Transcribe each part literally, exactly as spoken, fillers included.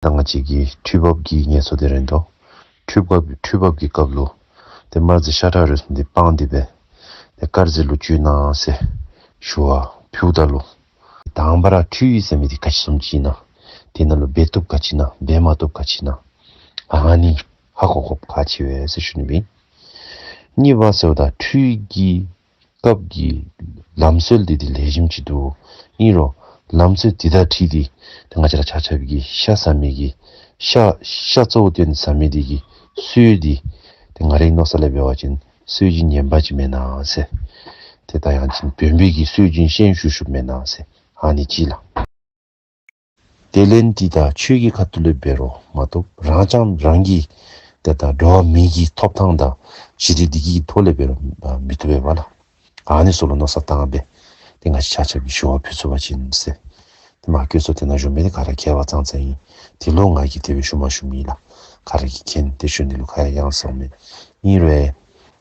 ད་ང་བཅས་ཀྱི་ཁྲུས་འབབ་ཀྱི་ངལ་གསོ་དེ་རེད་འདུག་ཁྲུས་འབབ་ཁྲུས་འབབ་ཀྱི་སྐབས་ལུ་དེ་དམར་རྫས་ཤ་ཁྲག་རུས་གསུམ་འདི་སྤངས་ཏེ་སྦེ་དེ་དཀར་རྫས་ལུ་བཅུག་གནང་ཟེར་ཞུ་བ་ཕུལཝ་ད་ལུ། དང་པ་ར་ཁྲུས་ཟེར་མི་འདི་ག་ཅི་བཟུམ་ཅིག་ཨིན་ན། དེ་ནང་ལུ་འབད་བཏུབ་ག་ཅི་ཨིན་ན། འབད་མ་བཏུབ་ག་ཅི་ཨིན་ན། ཨ་ནི་ཧ་གོ་དགོཔ་གལ་ཆེ་བས་ཟེར་ཞུ་ནི་ཨིན། གཉིས་པ་ཟེརཝ་ད་ཁྲུས་ཀྱི་སྐབས་ཀྱི་ལམ་སྲོལ་འདི་འདི་ལེགས་ཤོམ་ཅིག་འདུག་ཨིན་རུང་ལམ་སྲོལ་འདི་དང་འཁྲིལ་ཏེ་དེ་ང་བཅས་ར་ཆ་ཁྱབ་ཀྱིས་ཤ་ཟ་མི་གི་ཤ་ཤ་གཙོ་བོ་བཏོན་ཟ་མི་འདི་གི་སྲོལ་འདི་དེ་ང་རའི་མནོ་ས་ལས་འབད་བ་ཅིན་སྲོལ་རྒྱུན་ངན་པ་ཅིག་མེན་ན་ཟེར། དེ་ད་ཡང་ཅིན་བོན་པོའི་གི་སྲོལ་རྒྱུན་ཤན་ཞུགས་ཞུགས་མེན་ན་ཟེར། ཨ་ནི་གཅིག་ལགས། དེ་ལས་འདི་ད་ཆོས་ཀྱི་ཁ་ཐུག་ལས་འབད་རུང་མ་གཏོགས་རང་རྐྱང་རང་གི་དེ་ད་འགྲོ་བ་མི་གི་ཐོབ་ཐང་དང་ཞི་བདེ་བདེ་སྐྱིད་ཀྱི་ཐོག་ལས་འབད་རུང་མི་བཏུབ་པས་པ་ལགས། ཨ་ནི་ཚུ་ལུ་མནོ་བསམ་བཏང་སྦེ་དེ་ང་བཅས་ཆ་ཁྱབ་ཀྱིས་ཞུ་བ་ཕུལ་ཚུགས་པ་ཅིན་ཟེར། དེ་མ་བཀོད་ཚོ་དེ་ནང་བཞུགས་མི་དེ་ག་ར་མཁས་པ་ཙང་ཙང་ཨིན། དེ་ལུ་ང་གིས་དེ་སྦེ་ཞུ་མ་ཞུ་མེད་ལགས། ག་ར་གིས་མཁྱེན། དེ་ཞུ་ནི་ལུ་ཁ་ཡ་ཡངས་སོང་མེད། ཨིན་རུང་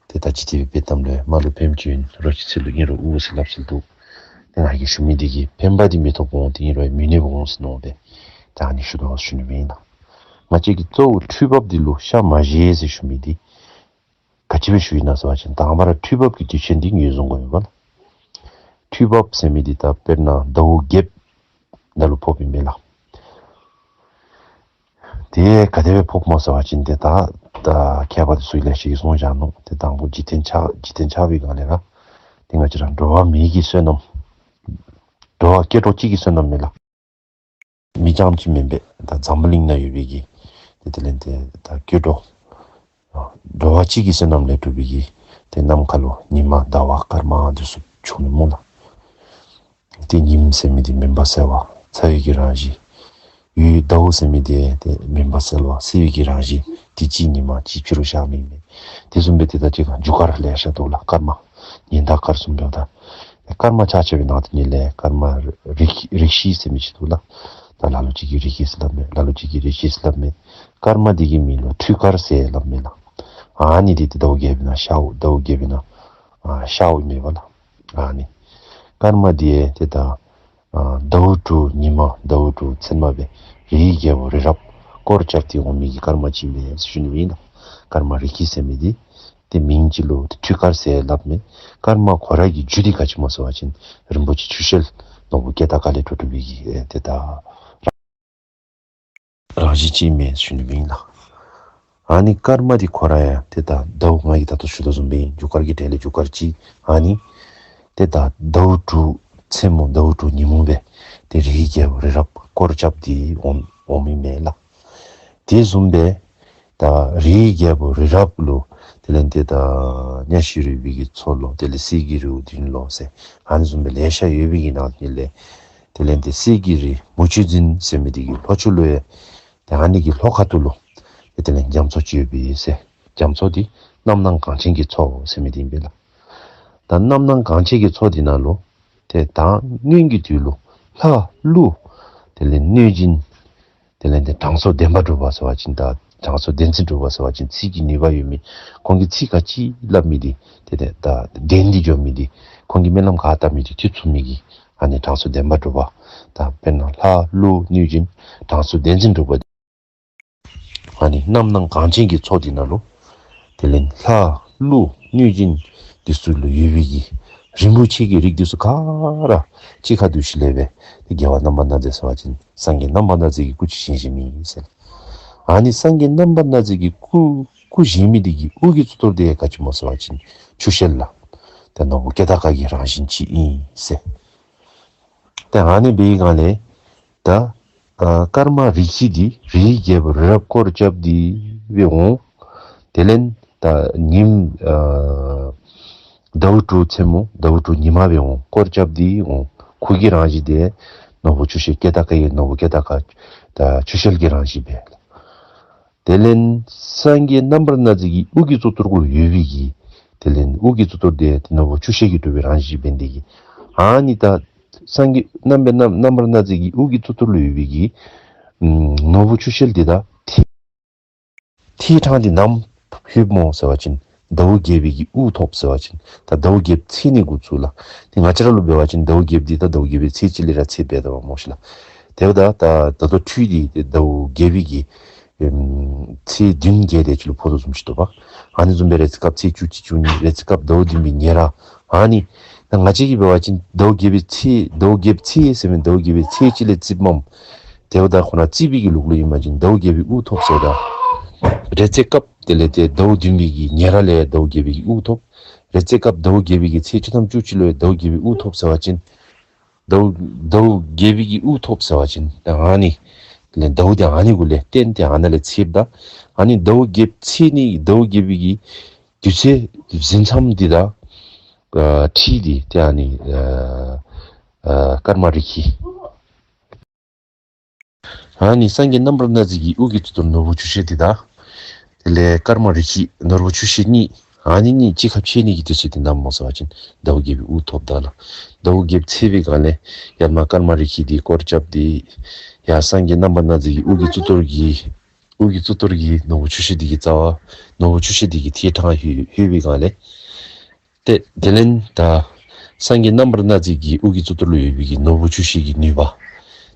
དེ་ད་ཅི་དེ་སྦེ་འབད་དམ་ལས་མ་ལུ་ཕན་ཅིན་རོ་ཅི་ཚེ་ལུ་ཨིན་རུང་དབུ་ཟེར་སླབ་ཟེར་འདུག་དེ་ང་གིས་ཞུ་མི་འདི་གིས་ཕན་པ་འདི་མི་ཐོགས་འོང་། དེ་ཨིན་རུང་མི་ནུས་པ་འོང་ཟེར་མནོ་སྦེ་ད་ཨ་ནི་ཞུ་དོ་ཞུ་ནི་ཨིན་ལགས། ང་བཅས་ཀྱིས་གཙོ་བོ་ཁྲུས་འབབ་འདི་ལུ་ཤ་མ་བཞེས་ཟེར་ཞུ་མི་འདི་ག་ཅི་སྦེ་ཞུ་ཨིན་ན་ཟེར་བ་ཅིན་དང་པ་ར་ཁྲུས་འབབ་ཀྱི་དུས་ཆེན་འདི་ངོས་བཟུང་དགོ་ཡོདཔ་ལགས། ཁྲུས་འབབ་ཟེར་མི་འདི་ད་དཔེར་ན་ཟླཝ་བརྒྱད་ནང་ལུ་ཕོགཔ་ཨིན་མས་ལགས། དེ་ག་དེ་སྦེ་ཕོགཔ་སྨོ་ཟེར་བ་ཅིན་དེ་ད་ད་མཁས་པ་དེ་ཚུ་གིས་ལེ་ཤ་ཅིག་གསུངས་བཞག་ནུག་དེ་དང་པོ་འཇིག་རྟེན་ཆགས་འཇིག་རྟེན་ཆགས་པའི་སྒང་ལས་ར་དེ་ང་བཅས་ར་འགྲོ་བ་མི་གི་བསོད་ནམས་འགྲོ་བ་སྐྱེ་གྲོགས་གཅིག་གི་བསོད་ནམས་མས་ལགས། མི་རྐྱངམ་གཅིག་མེན་པས། ད་འཛམ་བུ་གླིང་ནང་ཡོད་པའི་གི་དེ་དེ་ལས་དེ་ད་སྐྱེ་གྲོགས་འགྲོ་བ་གཅིག་གི་བསོད་ནམས་ལས་གྲུབ་པའི་གི་དེ་ནམ་མཁའ་ལུ་ཉི་མ་ཟླ་བ་སྐར་མ་འདི་ཚུ་བྱུང་ནུག་སྨོ་ལགས། དེ་ཉིམ་ཟེར་མི་དེ་མུན་པ་སེལ་བ་ཚ་བའི་གི་རང་བཞིན། ཡོས་ཟླཝ་ཟེར་མི་དེ་དེ་མུན་པ་སེལ་བ་བསིལ་བའི་གི་རང་བཞིན། དེ་གཅིག་ཉི་མ་གཅིག་ཕྱི་རུ་ཤར་མི་མེད། དེ་བཟུམ་སྦེ་དེ་ད་ཅི་ག་རྒྱུ་སྐར་ལེ་ཤ་འདུག་ལགས། སྐར་མ་ཉི་ཟླ་སྐར་གསུམ་འདུག་ད་སྐར་མ་ཆ་ཁྱབ་པའི་ནང་དུ་ཉིད་ལས་སྐར་མ་རིགས་རིགས་བཞི་ཟེར་མི་ཅིག་འདུག་ལགས། ད་ལ་ལུ་ཅིག་གིས་རིགས་བཞི་ཟེར་སླབ་མས། ལ་ལུ་ཅིག་གིས་རིགས་བཞི་ཟེར་སླབ་མས། སྐར་མ་དེ་གི་མིང་ལུ་ཁྲུས་སྐར་ཟེར་སླབ་མས་ལགས། ཨ་ནི་དེ་དེ་ཟླཝ་བརྒྱད་པའི་ནང་ཤརཝ་ཟླཝ་བརྒྱད་པའི་ནང་ཨ་ཤརཝ་ཨིན་མས་པ་ལགས། ཨ་ནི་སྐར་མ་དེ་དེ་ད་ཨ་ཟླཝ་དྲུག་ཉི་མ་ཟླཝ་དྲུག་མཚན་མ་སྦེ་རིའི་རྒྱལ་པོ་རི་རབ་སྐོར་རྐྱབ་སྟེ་འོང་མི་གི་སྐར་མ་ཅིག་ཨིན་པས་ཟེར་ཞུ་ནི་ཨིན་ལགས། སྐར་མ་རིགས་བཞི་ཟེར་མི་དེ་དེ་མིང་ཅིག་ལུ་དེ་ཁྲུས་སྐར་ཟེར་སླབ་མས། སྐར་མ་ཁོ་ར་གི་རྒྱུ་དེ་ག་ཅི་སྨོ་ཟེར་བ་ཅིན་རིན་པོ་ཆེ་ཆུ་ཤེལ་ནོར་བུ་སྐྱེ་རྟགས་ཀ་ལས་གྲུབ་གྲུབ་པའི་གི་ཨེ་དེ་ད་རང་བཞིན་ཅིག་ཨིན་མས་ཞུ་ནི་ཨིན་ལགས། ཨ་ནི་སྐར་མ་དེ་ཁོ་ར་ཡང་དེ་ད་ཟླཝ་ང་གིས་ད་ལྟོ་ཞུ་དོ་བཟུམ་སྦེ་རྒྱུ་སྐར་གྱི་གྲས་ལས་རྒྱུ་སྐར་གཅིག། ཨ་ནི་དེ་ད་ཟླཝ་དྲུག་མཚན་མོ་ཟླཝ་དྲུག་ཉིན་མོ་སྦེ་དེ་རིའི་རྒྱལ་པོ་རི་རབ་སྐོར་རྐྱབ་སྟེ་འོང་འོང་མི་མས་ལགས། དེ་བཟུམ་སྦེ་ད་རིའི་རྒྱལ་པོ་རི་རབ་ལུ་དེ་ལས་དེ་ད་གཉའ་ཤིང་རུས་པའི་གི་མཚོ་ལོ། དེ་ལས་གསེར་གྱི་རི་བོ་བདུན་ལོ་ཟེར་ཨ་ནི་བཟུམ་སྦེ་ལེ་ཤ་ཡོད་པའི་གི་ནང་ལས་དེ་ལས་དེ་གསེར་གྱི་རི་མུ་ཁྱུད་འཛིན་ཟེར་མི་དེ་གི་ལྷོ་ཕྱོགས་ལུ་ཡང་དེ་ཨ་ནི་གི་ལྷོ་ཁ་ཐུག་ལུ་དེ་དེ་ལས་རྒྱ་མཚོ་ཅིག་ཡོད་པས་ཟེར། རྒྱ་མཚོ་དེ་རྣམ་སྣང་གངས་ཅན་གྱི་མཚོ་ཟེར་མི་དེ་ཨིན་པས་ལགས། ད་རྣམ་སྣང་གངས་ཅན་གྱི་མཚོ་དེ་ནང་ལུ་དེ་ད་སྔོན་གྱི་དུས་ལུ་ལྷ་ཀླུ་དེ་ལས་གནོད་སྦྱིན་དེ་ལས་དེ་དྲང་སྲོང་བདེན་པ་གྲུབ་པ་ཟེར་བ་ཅིན་ད་དྲང་སྲོང་བདེན་ཚིག་གྲུབ་པ་ཟེར་བ་ཅིན་ཚིག་གི་ནུས་པ་ཡོད་མི་ཁོང་གིས་ཚིག་ག་ཅི་སླབ་མི་དེ་དེ་དེ་ད་བདེན་འདི་འཇོག་མི་དེ་ཁོང་གིས་སྨོན་ལམ་ག་བཏབ་མི་དེ་འགྲུབ་ཚུགས་མི་གི་ཨ་ནི་དྲང་སྲོང་བདེན་པ་གྲུབ་པ། ད་དཔེར་ན་ལྷ་ཀླུ་གནོད་སྦྱིན་དྲང་སྲོང་བདེན་ཚིག་གྲུབ་པ། ཨ་ནི་རྣམ་སྣང་གངས་ཅན་གྱི་མཚོ་དེ་ནང་ལུ་དེ་ལས་ལྷ་ཀླུ་གནོད་སྦྱིན་དེ་ཚུ་ལུ་ཡོད་པའི་གི་རིན་པོ་ཆེ་གི་རིགས་དེ་ཚུ་ག་ར་གཅིག་ཁར་འདུས་ཞིནམ་ལས་སྦེ་དེ་རྒྱལ་བ་རྣམ་པར་སྣང་མཛད་ཟེར་བ་ཅིན་སངས་རྒྱས་རྣམ་པར་སྣང་མཛད་ཀྱི་སྐུ་ཅིག་བཞེངས་བཞེངས་མི་ཨིན་ཟེར། ཨ་ནི་སངས་རྒྱས་རྣམ་པར་སྣང་མཛད་ཀྱི་སྐུ་སྐུ་བཞེངས་མི་དེ་གི་དབུ་གི་གཙུག་ཏོར་དེ་ག་ཅི་སྨོ་ཟེར་བ་ཅིན་ཆུ་ཤེལ་ལགས། དེ་ནོར་བུ་སྐྱེ་རྟགས་ཀ་གི་རང་བཞིན་ཅིག་ཨིན་ཟེར། ཏེ་ཨ་ནི་འབད་བའི་སྒང་ལས་ད་ཨ་སྐར་མ་རིགས་བཞི་འདི་རིའི་རྒྱལ་པོ་རི་རབ་སྐོར་རྐྱབ་སྟེ་སྦེ་འོང་། དེ་ལས་ད་ཉིམ་ཨ་ཟླཝ་དྲུག་མཚན་མོ་ཟླཝ་དྲུག་ཉི་མ་སྦེ་འོང་། སྐོར་རྐྱབ་སྟེ་འོང་། ཁོ་གི་རང་བཞིན་དེ་ནོར་བུ་ཆུ་ཤེལ་སྐྱེ་རྟགས་ཀ་ཡི་ནོར་བུ་སྐྱེ་རྟགས་ཀ་ད་ཆུ་ཤེལ་གྱི་རང་བཞིན་སྦེ། དེ་ལས་སངས་རྒྱས་རྣམ་པར་སྣང་མཛད་ཀྱི་དབུ་གི་གཙུག་ཏོར་གུ་ཡོད་པའི་གི། དེ་ལས་དབུ་གི་གཙུག་ཏོར་དེ་དེ་ནོར་བུ་ཆུ་ཤེལ་གྱིས་གྲུབ་པའི་རང་བཞིན་འབད་ནི་དེ་གིས། ཨ་ནི་ད་སངས་རྒྱས་རྣམ་པར་རྣམ་རྣམ་པར་སྣང་མཛད་ཀྱི་དབུ་གི་གཙུག་ཏོར་ལུ་ཡོད་པའི་གི། ཨམ་ནོར་བུ་ཆུ་ཤེལ་དེ་ད་ཐིག་ཐིག་ཕྲེང་དེ་ནམ་ལྷོདཔ་སྨོ་ཟེར་བ་ཅིན་ཟླཝ་བརྒྱད་པའི་གི་དབུ་ཐོབ་ཟེར་བ་ཅིན་ད་ཟླཝ་བརྒྱད་ཚེས་གཉིས་འགོ་བཙུགས་ལགས། དེ་ང་བཅས་ར་ལུ་འབད་བ་ཅིན་ཟླཝ་བརྒྱད་དེ་ད་ཟླཝ་བརྒྱད་པའི་ཚེས་གཅིག་ལས་ར་ཚེས་འབད་དོ་བ་སྨོ་ཤིག་ལགས། དེ་བ་ད་ད་ད་ལྟོ་འཕྲུལ་དེ་དེ་ཟླ་བོ་བརྒྱད་པའི་གི་ཨམ་ཚེས་བདུན་བརྒྱད་དེ་ཅི་ལོ་ཕོ་ཏོ་བཟུམ་ཞིག་འདུག་པ། ཨ་ནི་བཟུམ་པའི་རེ་ཚེ་སྐབས་ཚེས་བཅུ་གཅིག་བཅུ་གཉིས་རེ་ཚེ་སྐབས་ཟླ་བོ་བདུན་པའི་ཉེ་ར། ཨ་ནི་ད་ང་བཅས་ཀྱིས་འབད་བ་ཅིན་ཟླ་བོ་བརྒྱད་པའི་ཚེས་ཟླ་བོ་བརྒྱད་པའི་ཚེས་ཟེར་མིན་ཟླ་བོ་བརྒྱད་པའི་ཚེས་གཅིག་ལས་བརྩིས་མམ། དེ་བ་ད་ཁོ་ན་བརྩིས་པའི་གི་ལུགས་ལ་ཡིན་པ་ཅིན་ཟླ་བོ་བརྒྱད་པའི་དབུགས་ཐོབ་ཟེར་ད། རེ་ཚེ་སྐབས་དེ་ལས་དེ་ཟླ་བོ་བདུན་པའི་གི་ཉེ་ར་ལས་ཟླ་བོ་བརྒྱད་པའི་གི་དབུགས་ཐོབ། རེ་ཚེ་སྐབས་ཟླ་བོ་བརྒྱད་པའི་གི་ཚེས་བཅུ་ཐམ་བཅུ་གཅིག་ལོའི་ཟླ་བོ་བརྒྱད་པའི་དབུགས་ཐོབ་ཟེར་བ་ཅིན། ཟླ་བོ་ཟླ་བོ་བརྒྱད་པའི་གི་དབུགས་ཐོབ་ཟེར་བ་ཅིན་ད་ཨ་ནི་ལས་ཟླ་བོ་དེ་ཨ་ནི་གུ་ལས་རྟེན་དེ་ཨ་ན་ལས་ཚེས་ད། ཨ་ནི་ཟླ་བོ་བརྒྱད་ཚེས་ནི་ཟླ་བོ་བརྒྱད་པའི་གི་དུས་ཚེས་ཟིན་མཚམས་འདི་ད་ཁྲིད་དེ་དེ་ཨ་ནི་ཨ་ཨ་ཀརྨ་རི་ཁི། ཨ་ནི་སངས་རྒྱས་རྣམ་པར་སྣང་མཛད་ཀྱི་དབུ་གི་གཙུག་ཏོར་ནོར་བུ་ཆུ་ཤེལ་འདི་དང་། དེ་ལས་ཀརྨ་རི་ཁི་ནོར་བུ་ཆུ་ཤེལ་གཉིས། ཨ་ནི་གཉིས་གཅིག་ཁ་ཕྱེ་ནི་གི་དུས་ཚོད་དེ་ནམ་མོ་ཟེར་བ་ཅིན་ཟླ་བོ་བརྒྱད་པའི་དབུགས་ཐོབ་ད་ལ། ཟླ་བོ་བརྒྱད་ཚེས་པའི་སྒང་ལས་ཡར་མ་ཀརྨ་རི་ཁི་འདི་སྐོར་རྐྱབ་སྟེ། ཡར་སངས་རྒྱས་རྣམ་པར་སྣང་མཛད་ཀྱི་དབུ་གི་གཙུག་ཏོར་གྱི་དབུ་གི་གཙུག་ཏོར་གྱི་ནོར་བུ་ཆུ་ཤེལ་འདི་གི་རྩ་བ་ནོར་བུ་ཆུ་ཤེལ་འདི་གི་ཐད་དྲངས་ལྷོད་ལྷོད་པའི་སྒང་ལས། ཏེ་དེ་ལན་ད་སངས་རྒྱས་རྣམ་པར་སྣང་མཛད་ཀྱི་དབུ་གི་གཙུག་ཏོར་ལ་ཡོད་པའི་གི་ནོར་བུ་ཆུ་ཤེལ་གྱི་ནུས་པ།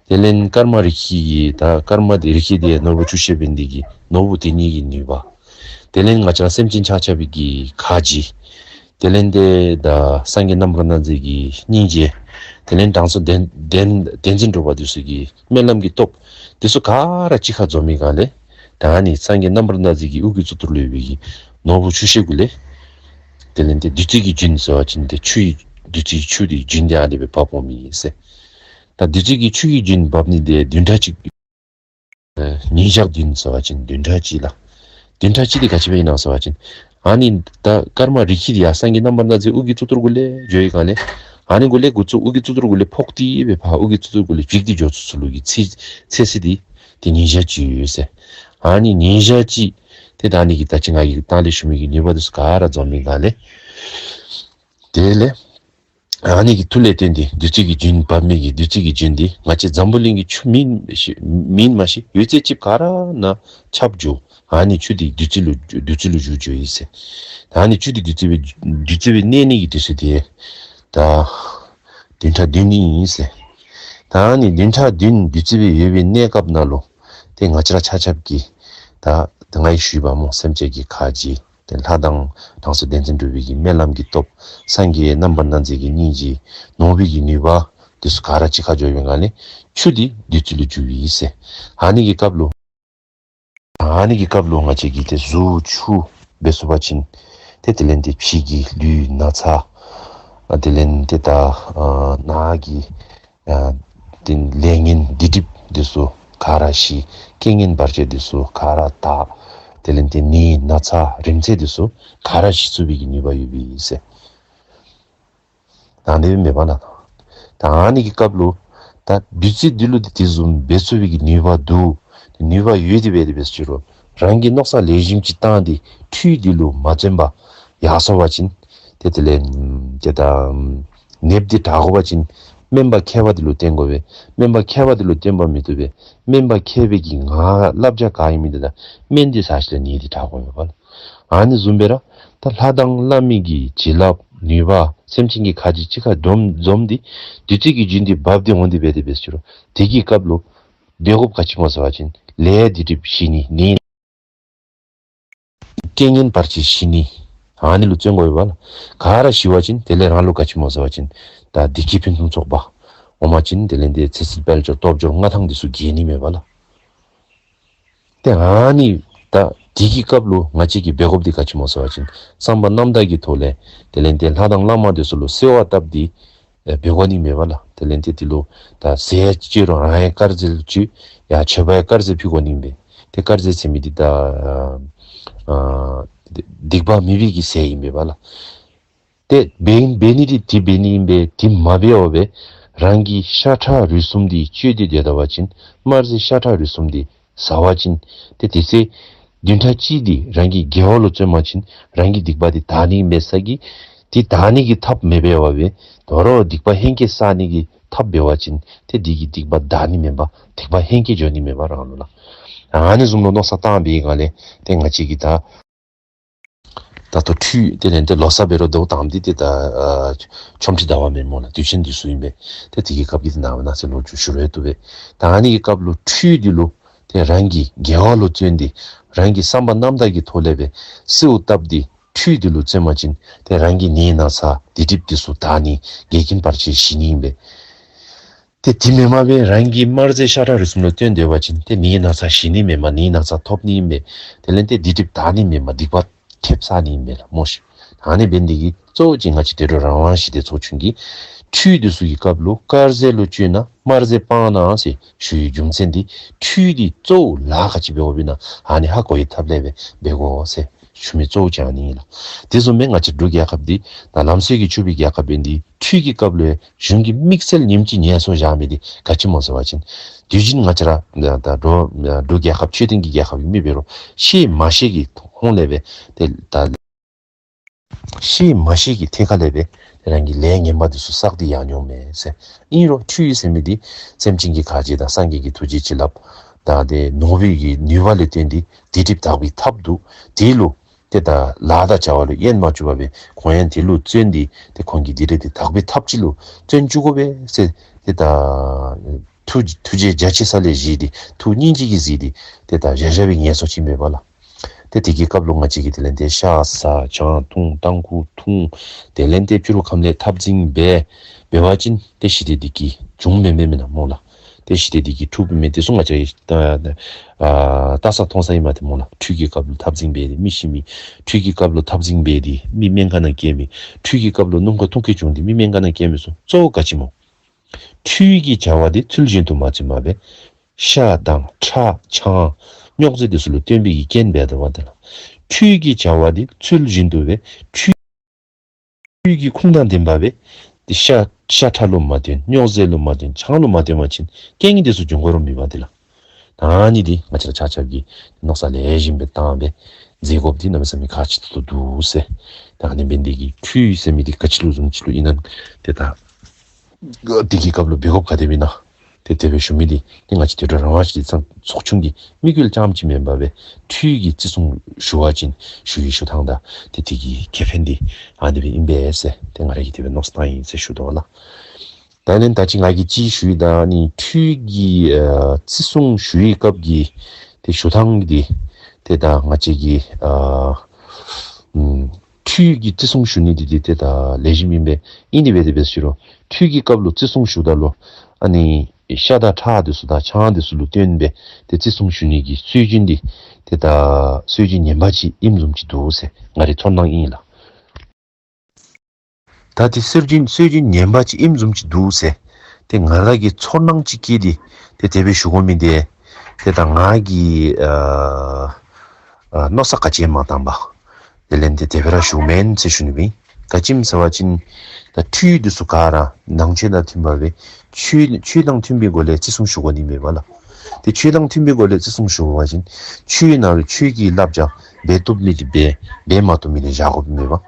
དེ་ལན་ཀརྨ་རི་ཁི་གི་ད་ཀརྨ་དེ་རི་ཁི་དེ་ནོར་བུ་ཆུ་ཤེལ་བན་དེ་གི་ནོར་བུ་དེ་ཉིད་ཀྱི་ནུས་པ། དེ་ལན་ང་བཅས་ར་སེམས་ཅན་ཆ་ཁྱབ་ཀྱི་ཁ་རྗེ། དེ་ལན་དེ་ད་སངས་རྒྱས་རྣམ་པར་སྣང་མཛད་ཀྱི་སྙིང་རྗེ། དེ་ལན་དྲང་སྲོང་བདེན་བདེན་བདེན་འཛིན་གྲུབ་པ་དེ་ཚོ་གི་སྨོན་ལམ་གྱི་སྟོབས། དེ་ཚོ་ག་ར་གཅིག་ཁར་འཛོམས་པའི་སྒང་ལས། ད་ནི་སངས་རྒྱས་རྣམ་པར་སྣང་མཛད་ཀྱི་དབུ་གི་གཙུག་ཏོར་ལ་ཡོད་པའི་གི་ནོར་བུ་ཆུ་ཤེལ་གུ་ལས། དེ་ལས་འདི་བདུད་རྩི་གི་རྒྱུན་ཟེར་བ་ཅིན་དེ་ཆུ་ཡི་བདུད་རྩི་གི་ཆུ་དེ་རྒྱུན་དེ་ཨ་ནི་སྦེ་འབབ་འོང་མི་ཨིན་ཟེར། ད་བདུད་རྩི་གི་ཆུ་ཡི་རྒྱུན་འབབ་ནི་དེ་བདུན་ཕྲག་གཅིག་ཨ་ཉིན་ཞག་བདུན་ཟེར་བ་ཅིན་བདུན་ཕྲག་གཅིག་ལ། བདུན་ཕྲག་གཅིག་དེ་ག་ཅི་སྦེ་ཨིན་ན་ཟེར་བ་ཅིན། ཨ་ནི་ད་ཀརྨ་རི་ཁི་དེ་ཡར་སངས་རྒྱས་རྣམ་པར་སྣང་མཛད་དབུ་གི་གཙུག་ཏོར་གུ་ལས་འགྱོ་བའི་སྒང་ལས། ཨ་ནི་གུ་ལས་འགོ་བཙུགས་དབུ་གི་གཙུག་ཏོར་གུ་ལས་ཕོག་སྟེ་སྦེ་ཕར་དབུ་གི་གཙུག་ཏོར་གུ་ལས་བྱིག་སྟེ་འགྱོ་ཚུགས་ཚུགས་ལུགས་ཀྱི་ཚེ་ཚེ་སྲིད་དེ། དེ་ཉིན་ཞག་གཅིག་ཡོད་ཟེར། ཨ་ནི་ཉིན་ཞག་གཅིག་དེ་ད་ནི་གི་ད་ཅི་ང་གིས་ད་ལྟ་ཞུ་མི་གི་ནུས་པ་དེ་ཚུ་ག་ར་འཛོམས་པའི་སྒང་ལས། དེ་ལས། ཨ་ནི་གི་མཐུ་ལས་བརྟེན་ཏེ་བདུད་རྩི་གི་རྒྱུན་འབབ་མི་གི་བདུད་རྩི་གི་རྒྱུན་དེ་ང་བཅས་འཛམ་བུ་གླིང་གི་ཆུ་མིན་ཤེས་མིན་མ་ཤེས་ཡོད་ཚད་ཅིག་ག་ར་ན་ཁྱབ་འགྱོ། ཨ་ནི་ཆུ་དེ་བདུད་རྩི་ལུ་བདུད་རྩི་ལུ་འགྱུར་འགྱོ་ཡི་ཟེར། ད་ནི་ཆུ་དེ་བདུད་རྩི་བའི་བདུད་རྩི་བའི་གནས་ནི་གི་དུས་ཚོད་དེ། ད། བདུན་ཕྲག་བདུན་ཨིན་ཟེར། ད་ནི་བདུན་ཕྲག་བདུན་བདུད་རྩི་བའི་ཡོད་པའི་གནས་སྐབས་ནང་ལུ། དེ་ང་བཅས་ར་ཆ་ཁྱབ་ཀྱིས། ད་དེ་ང་ཡིས་ཞུས་པ་མོ་སེམས་ཅན་གྱི་ཁ་རྗེ། དེ་ལྷ་དང་དྲང་སྲོང་བསྟན་འཛིན་གྲུབ་པའི་གི་སྨོན་ལམ་གྱི་སྟོབས། སངས་རྒྱས་རྣམ་པར་སྣང་མཛད་ཀྱི་སྙིང་རྗེ། ནོར་བུའི་གི་ནུས་པ། དེ་ཚུ་ག་ར་གཅིག་ཁར་འགྱོ་བའི་སྒང་ལས། ཆུ་དེ་བདུད་རྩི་ལུ་འགྱུར་བའི་ཟེར། ཨ་ནི་གི་སྐབས་ལུ། ཨ་ནི་གི་སྐབས་ལུ་ང་བཅས་ཀྱིས་དེ་གཟུགས་ཆུ་འབད་ཚུགས་པ་ཅིན། དེ་དེ་ལས་དེ་ཕྱི་གི་ལུས་ན་ཚ། དེ་ལས་དེ་ད་ནང་གི་དེ་ལས་ངན་སྡིག་སྒྲིབ་དེ་ཚུ་ག་ར་ཞི། རྐྱེན་ངན་བར་ཆད་དེ་ཚུ་ག་ར་དག་དེ་ལས་དེ་ནད་ན་ཚ་རིམས་ཚད་དེ་ཚུ་ག་ར་ཞི་ཚུགས་པའི་གི་ནུས་པ་ཡོད་པའི་ཟེར། ད་འདི་མེད་པ་ན་དང་། ད་ཨ་ནི་གི་སྐབས་ལུ། ད་བདུད་རྩི་འདི་ལུ་དེ་དེ་བཟུམ་འབད་ཚུགས་པའི་གི་ནུས་པ་འདུག་ནུས་པ་ཡོད་དེ་འབད་དེ་འབད་ཟེར་རུང་། རང་གིས་མནོ་བསམ་ལེགས་ཤོམ་ཅིག་བཏང་སྟེ་འཕྲུལ་འདི་ལུ་མ་བརྩོན་པར་ཡར་སོང་བ་ཅིན། དེ་དེ་ལས་དེ་ད་ནདཔ་འདི་དྲག་དགོ་པ་ཅིན་སྨན་པ་མཁས་པ་འདི་ལུ་བསྟེན་དགོ་པས། སྨན་པ་མཁས་པ་འདི་ལུ་བསྟེན་པ་མི་བཏུབ་པས། སྨན་པ་མཁས་པའི་གི་ངག་བསླབ་བྱ་ག་ཨིན་མི་འདི་ད་སྨན་འདི་ཟ་ཞིནམ་ལས་ནད་འདི་དྲག་དགོ་ཡོད་པ་ལ། ཨ་ནི་བཟུམ་སྦེ་ར། ད་ལྷ་དང་བླ་མའི་གི་བྱིན་རླབས་ནུས་པ་སེམས་ཅན་གྱི་ཁ་རྗེ་གཅིག་ཁར་འཛོམས་འཛོམས་ཏེ་བདུད་རྩི་གི་རྒྱུན་འདི་འབབ་སྟེ་འོང་སྟེ་འབད་དེ་འབད་ཟེར་རུང་། དེ་གི་སྐབས་ལུ་འབད་དགོཔ་ག་ཅི་སྨོ་ཟེར་བ་ཅིན་ལས་སྡིག་སྒྲིབ་ཞི་ནི་ནི། རྐྱེན་ངན་བར་ཆད་ཞི་ནི། ཨ་ནི་ལུ་བརྩོན་དགོ་ཡོད་པ་ལ། ག་ར་ཞི་བ་ཅིན་དེ་ལས་རང་ལུ་ག་ཅི་སྨོ་ཟེར་བ་ཅིན། ད་བདེ་སྐྱིད་ཕུན་སུམ་ཚོགས་པ། འོ་མ་ཅིན་དེ་ལས་དེ་ཚེ་སྲིད་དཔལ་འབྱོར་སྟོབས་འབྱོར་མངའ་ཐང་འདི་ཚུ་རྒྱས་ནི་མེད་པ་ལ། ཏེ་ཨ་ནི་ད་དེ་གི་སྐབས་ལུ་ང་བཅས་ཀྱིས་འབད་དགོཔ་འདི་ག་ཅི་སྨོ་ཟེར་བ་ཅིན་བསམ་པ་རྣམ་དག་གི་ཐོག་ལས་དེ་ལས་དེ་ལྷ་དང་བླ་མ་འདི་ཚུ་ལུ་གསོལ་བ་བཏབ་སྟེ་འབད་དགོ་ནི་མེད་པ་ལ། དེ་ལས་དེ་དེ་ལུ་ད་ཟས་བཅུད་རང་ཡང་དཀར་ཟས་བཅུད་ཡང་མཆོད་པ་ཡང་དཀར་ཟས་ཕུལ་དགོ་ནི་མེད། དེ་དཀར་ཟས་ཟེར་མི་འདི་ད་ཨ་སྡིག་པ་མེད་པའི་གི་ཟས་ཨིན་པས་པ་ལ། ཏེ་འབད་འབད་ནི་འདི་དེ་འབད་ནི་ཨིན་པས། དེ་མ་འབད་བར་སྦེ་རང་གི་ཤ་ཁྲག་རུས་གསུམ་འདི་གཅོད་དེ་སྡོད་ད་པ་ཅིན་དམར་ཟས་ཤ་ཁྲག་རུས་གསུམ་འདི་ཟ་བ་ཅིན་ཏེ་དེ་ཚེ་བདུན་ཕྲག་གཅིག་འདི་རང་གི་དགེ་བ་ལུ་བརྩོན་པ་ཅིན་རང་གི་སྡིག་པ་འདི་དག་ནི་མེད་ས་གི། དེ་དག་ནི་གི་ཐབས་མི་འབད་བར་སྦེ་དོ་རུང་སྡིག་པ་ཧེང་སྐལ་བསག་ནི་གི་ཐབས་འབད་བ་ཅིན་ཏེ་དེ་གི་སྡིག་པ་དག་ནི་མེད་པ་སྡིག་པ་ཧེང་སྐལ་འགྱོ་ནི་མེད་པ་རང་ལུ་ལ། ཨ་ནི་བཟུམ་ལུ་མནོ་བསམ་བཏང་པའི་སྒང་ལས་ཏེ་ང་བཅས་ཀྱིས་ད་ ད་ལྟོ་ཁྲུས་དེ་ལས་དེ་ལོ་གསར་འབད་རོགས་འདུག་དང་དེ་དེ་ད་ཨ་ཆོ་འཕྲུལ་ཟླ་བ་མེད་མོ་ལ་དུས་ཆེན་དུས་སུ་ཡིན་པས་དེ་དེ་གི་སྐབས་ཀྱི་དེ་ནང་བ་ན་ཚེ་ལོ་རྒྱུས་ཞུ་རོལ་དུ་བས་ད་ཨ་ནི་གི་སྐབས་ལོ་ཁྲུས་དེ་ལོ་དེ་རང་གི་དགེ་བ་ལོ་བརྩོན་ཏེ་རང་གི་བསམ་པ་རྣམ་དག་གི་ཐོག་ལས་པས་སེའུ་བཏབ་སྟེ་ཁྲུས་དེ་ལོ་བརྩོན་མ་ཅིན་དེ་རང་གི་ནི་ན་ཚ་དེ་གྲིབ་དེ་སུ་ད་ནི་འགལ་རྐྱེན་བར་ཆད་ཞི་ནི་ཡིན་པས། དེ་དེ་མེན་མ་བས་རང་གི་དམར་ཟས་ཤ་ཁྲག་རུས་གསུམ་ལ་བརྟེན་འདོད་པ་ཅིན་དེ་ནི་ན་ཚ་ཞི་ནི་མེན་མ་ནི་ན་ཚ་ཐོབ་ནི་ཡིན་པས། དེ་ལས་དེ་སྡིག་སྒྲིབ་དག་ནི་མེན་མ་སྡིག་པ་ཐེབས་ས་ནི་ཡིན་པས་ལ་མོ་ཤི། ཨ་ནི་བན་དེ་གི་གཙོ་བོ་ཅིག་ང་ཅི་དེ་འགྲོ་རང་དབང་ཞི་བདེ་ཚོགས་ཆུང་གི་ཁྲུས་དེ་སུ་གི་སྐབས་ལོ་དཀར་ཟས་ལོ་བཅོས་ན་དམར་ཟས་སྤང་ན་ཟེར་ཞུ་ཡི་རྒྱུ་མཚན་དེ་ཁྲུས་དེ་གཙོ་བོ་ལ་ཁ་ཅི་བེ་འོ་བི་ན་ཨ་ནི་ཧ་གོ་ཡི་ཐབས་ལས་བེ་བེ་གོ་ཟེར། ཞུ་མི་གཙོ་བོ་ཅང་ནི་ཡིན་ལ། དེ་བཟུམ་མེ་ང་ཅི་འབྲུག་རྒྱལ་ཁབ་འདི་ད་ལམ་སྲོལ་གྱི་ཆུ་བི་རྒྱལ་ཁབ་ཡིན་འདི་ཁྲུས་ཀྱི་སྐབས་ལོའི་གཞུང་གི་དམིགས་བསལ་ཉིམ་གཅིག་ཉལ་སོ་བཞག་མི་འདི་ག་ཅི་མོ་ཟེར་བ་ཅིན་དུས་རྒྱུན་ང་ཅི་ར་ད་འགྲོ་འབྲུག་རྒྱལ་ཁབ་ཆོས་ལྡན་གྱི་རྒྱལ་ཁབ་ཡིན་མི་བེ་རོ་ཤེས་མ་ཤེས་ཀྱི་ཧོང་ལས་བེ་དེ་ད་ཤེས་མ་ཤེས་ཀྱི་ཐད་ཁ་ལས་བེ་རང་གི་ལས་ངན་པ་འདི་ཚོ་བསགས་ཏེ་ཡང་མྱོང་མེད་ཟེར། ཨིན་རོ་ཁྲུས་ཟེར་མི་འདི་སེམས་ཅན་གྱི་ཁ་རྗེ་དང་སངས་རྒྱས་ཀྱི་ཐུགས་རྗེ་བྱིན་རླབས་དང་དེ་ནོར་བུའི་གི་ནུས་པ་ལས་བརྟེན་ཏེ་དེ་སྒྲིབ་དག་པའི་ཐབས་འདུག་དེ་ལུ། དེ་ད་ལ་དང་བྱ་བ་ལུ་དབྱེན་མ་བཅུག་པ་བས་ཁོང་ཡང་དེ་ལུ་བརྩོན་ཏེ་དེ་ཁོང་གི་འདི་རེད་དེ་དག་པའི་ཐབས་ཅི་ལུ་བརྩོན་བཅུག་གོ་བས་ཟེར་དེ་ད་ཐུགས་ཐུགས་རྗེ་རྒྱ་ཆེ་ས་ལས་བཞེས་ཏེ་ཐུགས་སྙིང་རྗེ་གིས་གཟིགས་ཏེ་དེ་ད་བཞག་བཞག་པའི་ངལ་གསོ་ཅི་མེད་པ་ལ། དེ་དེ་གི་སྐབས་ལུ་ང་གཅིག་གིས་དེ་ལས་དེ་ཤ་ཟ་ཆང་འཐུང་ཏམ་ཁུ་འཐུང་དེ་ལས་དེ་ཕྱི་རུ་ཁམས་ལས་འཐབ་འཛིང་འབད་འབད་བ་ཅིན་དེ་ཞི་བདེ་འདི་གི་འབྱུང་མེད་མེད་མེད་ན་མོ་ལ། དེ་ཞི་བདེ་འདི་གི་འཁྲུག་པའི་མེ་དེ་སུ་ང་ཅག་ལྟ་ས་མཐོང་ས་ཡིན་མ་དེ་མོ་ལ། ཁྲུས་ཀྱི་སྐབས་ལུ་འཐབ་འཛིང་འབད་དེ་མི་ཤི་མི། ཁྲུས་ཀྱི་སྐབས་ལུ་འཐབ་འཛིང་འབད་དེ་མི་སྨན་ཁང་ནང་སྐྱེལ་མི། ཁྲུས་ཀྱི་སྐབས་ལུ་སྣུམ་འཁོར་འཐུང་གི་བྱུང་དེ་མི་སྨན་ཁང་ནང་སྐྱེལ་མི་སུ་གཙོ་བོ་ག་ཅི་མོ། ཁྲུས་ཀྱི་བྱ་བ་དེ་ཚུལ་བཞིན་དུ་མ་བྱས་མ་བས། ཤ་དང་ཁྲག་ཆང་། རྙོག་རྫས་དེ་ཚུ་ལུ་བརྟེན་པའི་གི་རྐྱེན་འབད་དོ་བ་དེ་ལ། ཁྲུས་ཀྱི་བྱ་བ་དེ་ཚུལ་བཞིན་དུ་བས། ཁྲུས་ཁྲུས་ཀྱི་ཁུངས་དང་ལྡན་པ་བས། དེ་ཤ་ཤ་ཁྲག་ལུ་མ་བརྟེན་རྙོག་རྫས་ལུ་མ་བརྟེན་ཆང་ལུ་མ་བརྟེན་པ་ཅིན་རྐྱེན་གྱི་དེ་ཚུ་འབྱུང་གོ་རུང་མི་བ་དེ་ལ། ད་ནི་དེ་ང་བཅས་ལ་ཆ་ཆབ་ཀྱི་མནོ་བསམ་ལས་བཞིན་པའི་བཏང་བས་མཛད་དགོཔ་དེ་གནམ་མེད་ས་མེད་ཁག་ཆེ་ཏོག་ཏོ་འདུག་ཟེར། ད་ནི་འབད་དེ་གི་ཁྲུས་ཟེར་མི་དེ་ག་ཅི་ལུ་བཟུམ་ཅིག་ལུ་ཡིན་ན་དེ་ད། དེ་གི་སྐབས་ལུ་འབད་དགོཔ་ག་དེ་མིན་ན། དེ་དེ་བས་ཞུ་མི་དེ་ནི་ང་བཅས་དུད་འགྲོ་རང་དབང་ཞི་བདེ་ཚོགས་ཆུང་གི་དམིགས་ཡུལ་ཙམ་ཅིག་མེན་པ་བས་ཁྲུས་ཀྱི་བརྩི་སྲུང་ཞུ་བ་ཅིན་ཞུ་ཡི་ཞུ་ཐངས་དང་དེ་དེ་གི་ཁེ་ཕན་དེ་ཨ་ནི་བས་ཨིན་པས་ཟེར་དེ་ང་རང་གི་དེ་བས་མནོ་བསམ་བཏང་ཡིན་ཟེར་ཞུ་དོ་ལ། ད་ནི་ད་ཅི་ང་གི་ཅི་ཞུ་ཡི་ད་ནི་ཁྲུས་ཀྱི་ཨ་བརྩི་སྲུང་ཞུ་ཡི་སྐབས་ཀྱི་དེ་ཞུ་ཐངས་དེ་དེ་ད་ང་བཅས་ཀྱི་ཨ་ཨུམ། ཁྲུས་ཀྱི་བརྩི་སྲུང་ཞུ་ནི་འདི་འདི་དེ་ད་ལེགས་ཤོམ་ཡིན་པས་ཨིན་དེ་བས་དེ་བས་ཞུ་རོ། ཁྲུས་ཀྱི་སྐབས་ལུ་བརྩི་སྲུང་ཞུ་ད་ལོ། ཨ་ནི་ཤ་དང་ཁྲག་དེ་ཚུ་དང་ཆང་དེ་ཚུ་ལུ་བརྟེན་པས་དེ་བརྩི་སྲུང་ཞུ་ནི་གི་སྲོལ་རྒྱུན་འདི་དེ་ད་སྲོལ་རྒྱུན་ངན་པ་ཅིག་ཨིནམ་བཟུམ་ཅིག་འདུག་ཟེར་ང་རའི་ཚོར་སྣང་ཨིན་ལ། ད་དེ་སྲོལ་རྒྱུན་སྲོལ་རྒྱུན་ངན་པ་ཅིག་ཨིནམ་བཟུམ་ཅིག་འདུག་ཟེར་དེ་ང་རང་གི་ཚོར་སྣང་ཅིག་སྐྱེས་ཏེ་དེ་དེ་བས་ཞུ་དགོ་མི་དེ་དེ་ད་ང་གི་ཨ་ཨ་མནོ་བསམ་ག་ཅི་མ་བཏང་པ། དེ་ལས་དེ་དེ་བས་ར་ཞུ་མེན་ཟེར་ཞུ་ནི་བིན། ག་ཅིམ་ཟེར་བ་ཅིན། ད་ཁྲུས་དེ་ཚུ་ག་ར་ནང་ཆོས་དང་མཐུན་པ་བས། ཆོས་ཆོས་དང་མཐུན་པའི་སྒོ་ལས་བརྩི་སྲུང་ཞུ་དགོ་ནི་མེད་པ་ལ། དེ་ཆོས་དང་མཐུན་པའི་སྒོ་ལས་བརྩི་སྲུང་ཞུ་དགོ་བ་ཅིན། ཆོས་ནང་ལ་ཆོས་ཀྱི་བསླབ་བྱ་འབད་བཏུབ་ནི་དེ་འབད་འབད་མ་བཏུབ་མི་ལས་བཞག་དགོ་མེད་པ།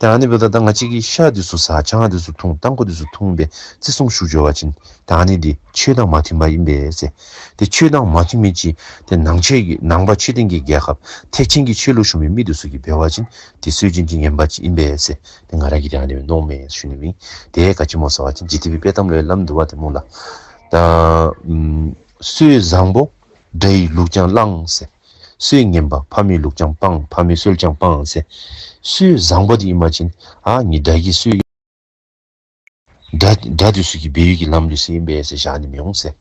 ད་ཨ་ནི་འབདཝ་ད་ད་ང་གཅིག་གིས་ཤ་དེ་ཚུ་ཟ་ཆང་དེ་ཚུ་འཐུང་ཏམ་ཁུ་དེ་ཚུ་འཐུང་སྦེ་བརྩི་སྲུང་ཞུ་འགྱོ་བ་ཅིན་ད་ཨ་ནི་འདི་ཆོས་དང་མ་མཐུན་པ་ཨིན་པས་ཟེར། དེ་ཆོས་དང་མ་མཐུན་མི་ཅིག་དེ་ནང་ཆོས་ཀྱི་ནང་པ་ཆོས་ལྡན་གྱི་རྒྱལ་ཁབ་ཐེག་ཆེན་གྱི་ཆོས་ལུགས་ཞུ་མི་མི་དེ་ཚུ་གིས་འབད་བ་ཅིན་དེ་སྲོལ་རྒྱུན་གྱི་ངན་པ་ཅིག་ཨིན་པས་ཟེར། དེ་ང་ར་གིས་དེ་ཨ་ནི་མནོཝ་མས་ཞུ་ནི་མིན། དེ་ག་ཅི་སྨོ་ཟེར་བ་ཅིན་ཇི་ཏི་བི་དཔེ་གཏམ་ལོའི་ལམ་འདུལ་བ་དེ་སྨོ་ལགས། ད་ཨུམ། སྲོལ་བཟང་པོ་དགྲ་ཡི་ལུགས་ཀྱང་བླང་ཟེར། སྲོལ་ངན་པ་ཕ་མའི་ལུགས་ཀྱང་སྤང་། ཕ་མའི་སྲོལ་ཀྱང་སྤང་ཟེར། སྲོལ་བཟང་པོ་དེ་ཨིན་པ་ཅིན་ཨ་ནི་དགྲ་གི་སྲོལ། དགྲ་དགྲ་དེ་ཚུ་གི་སྦས་ཡུལ་གྱི་ལམ་ལུགས་སྲོལ་ཨིན་པས་ཟེར་བཞག་ནི་མི་འོང་ཟེར།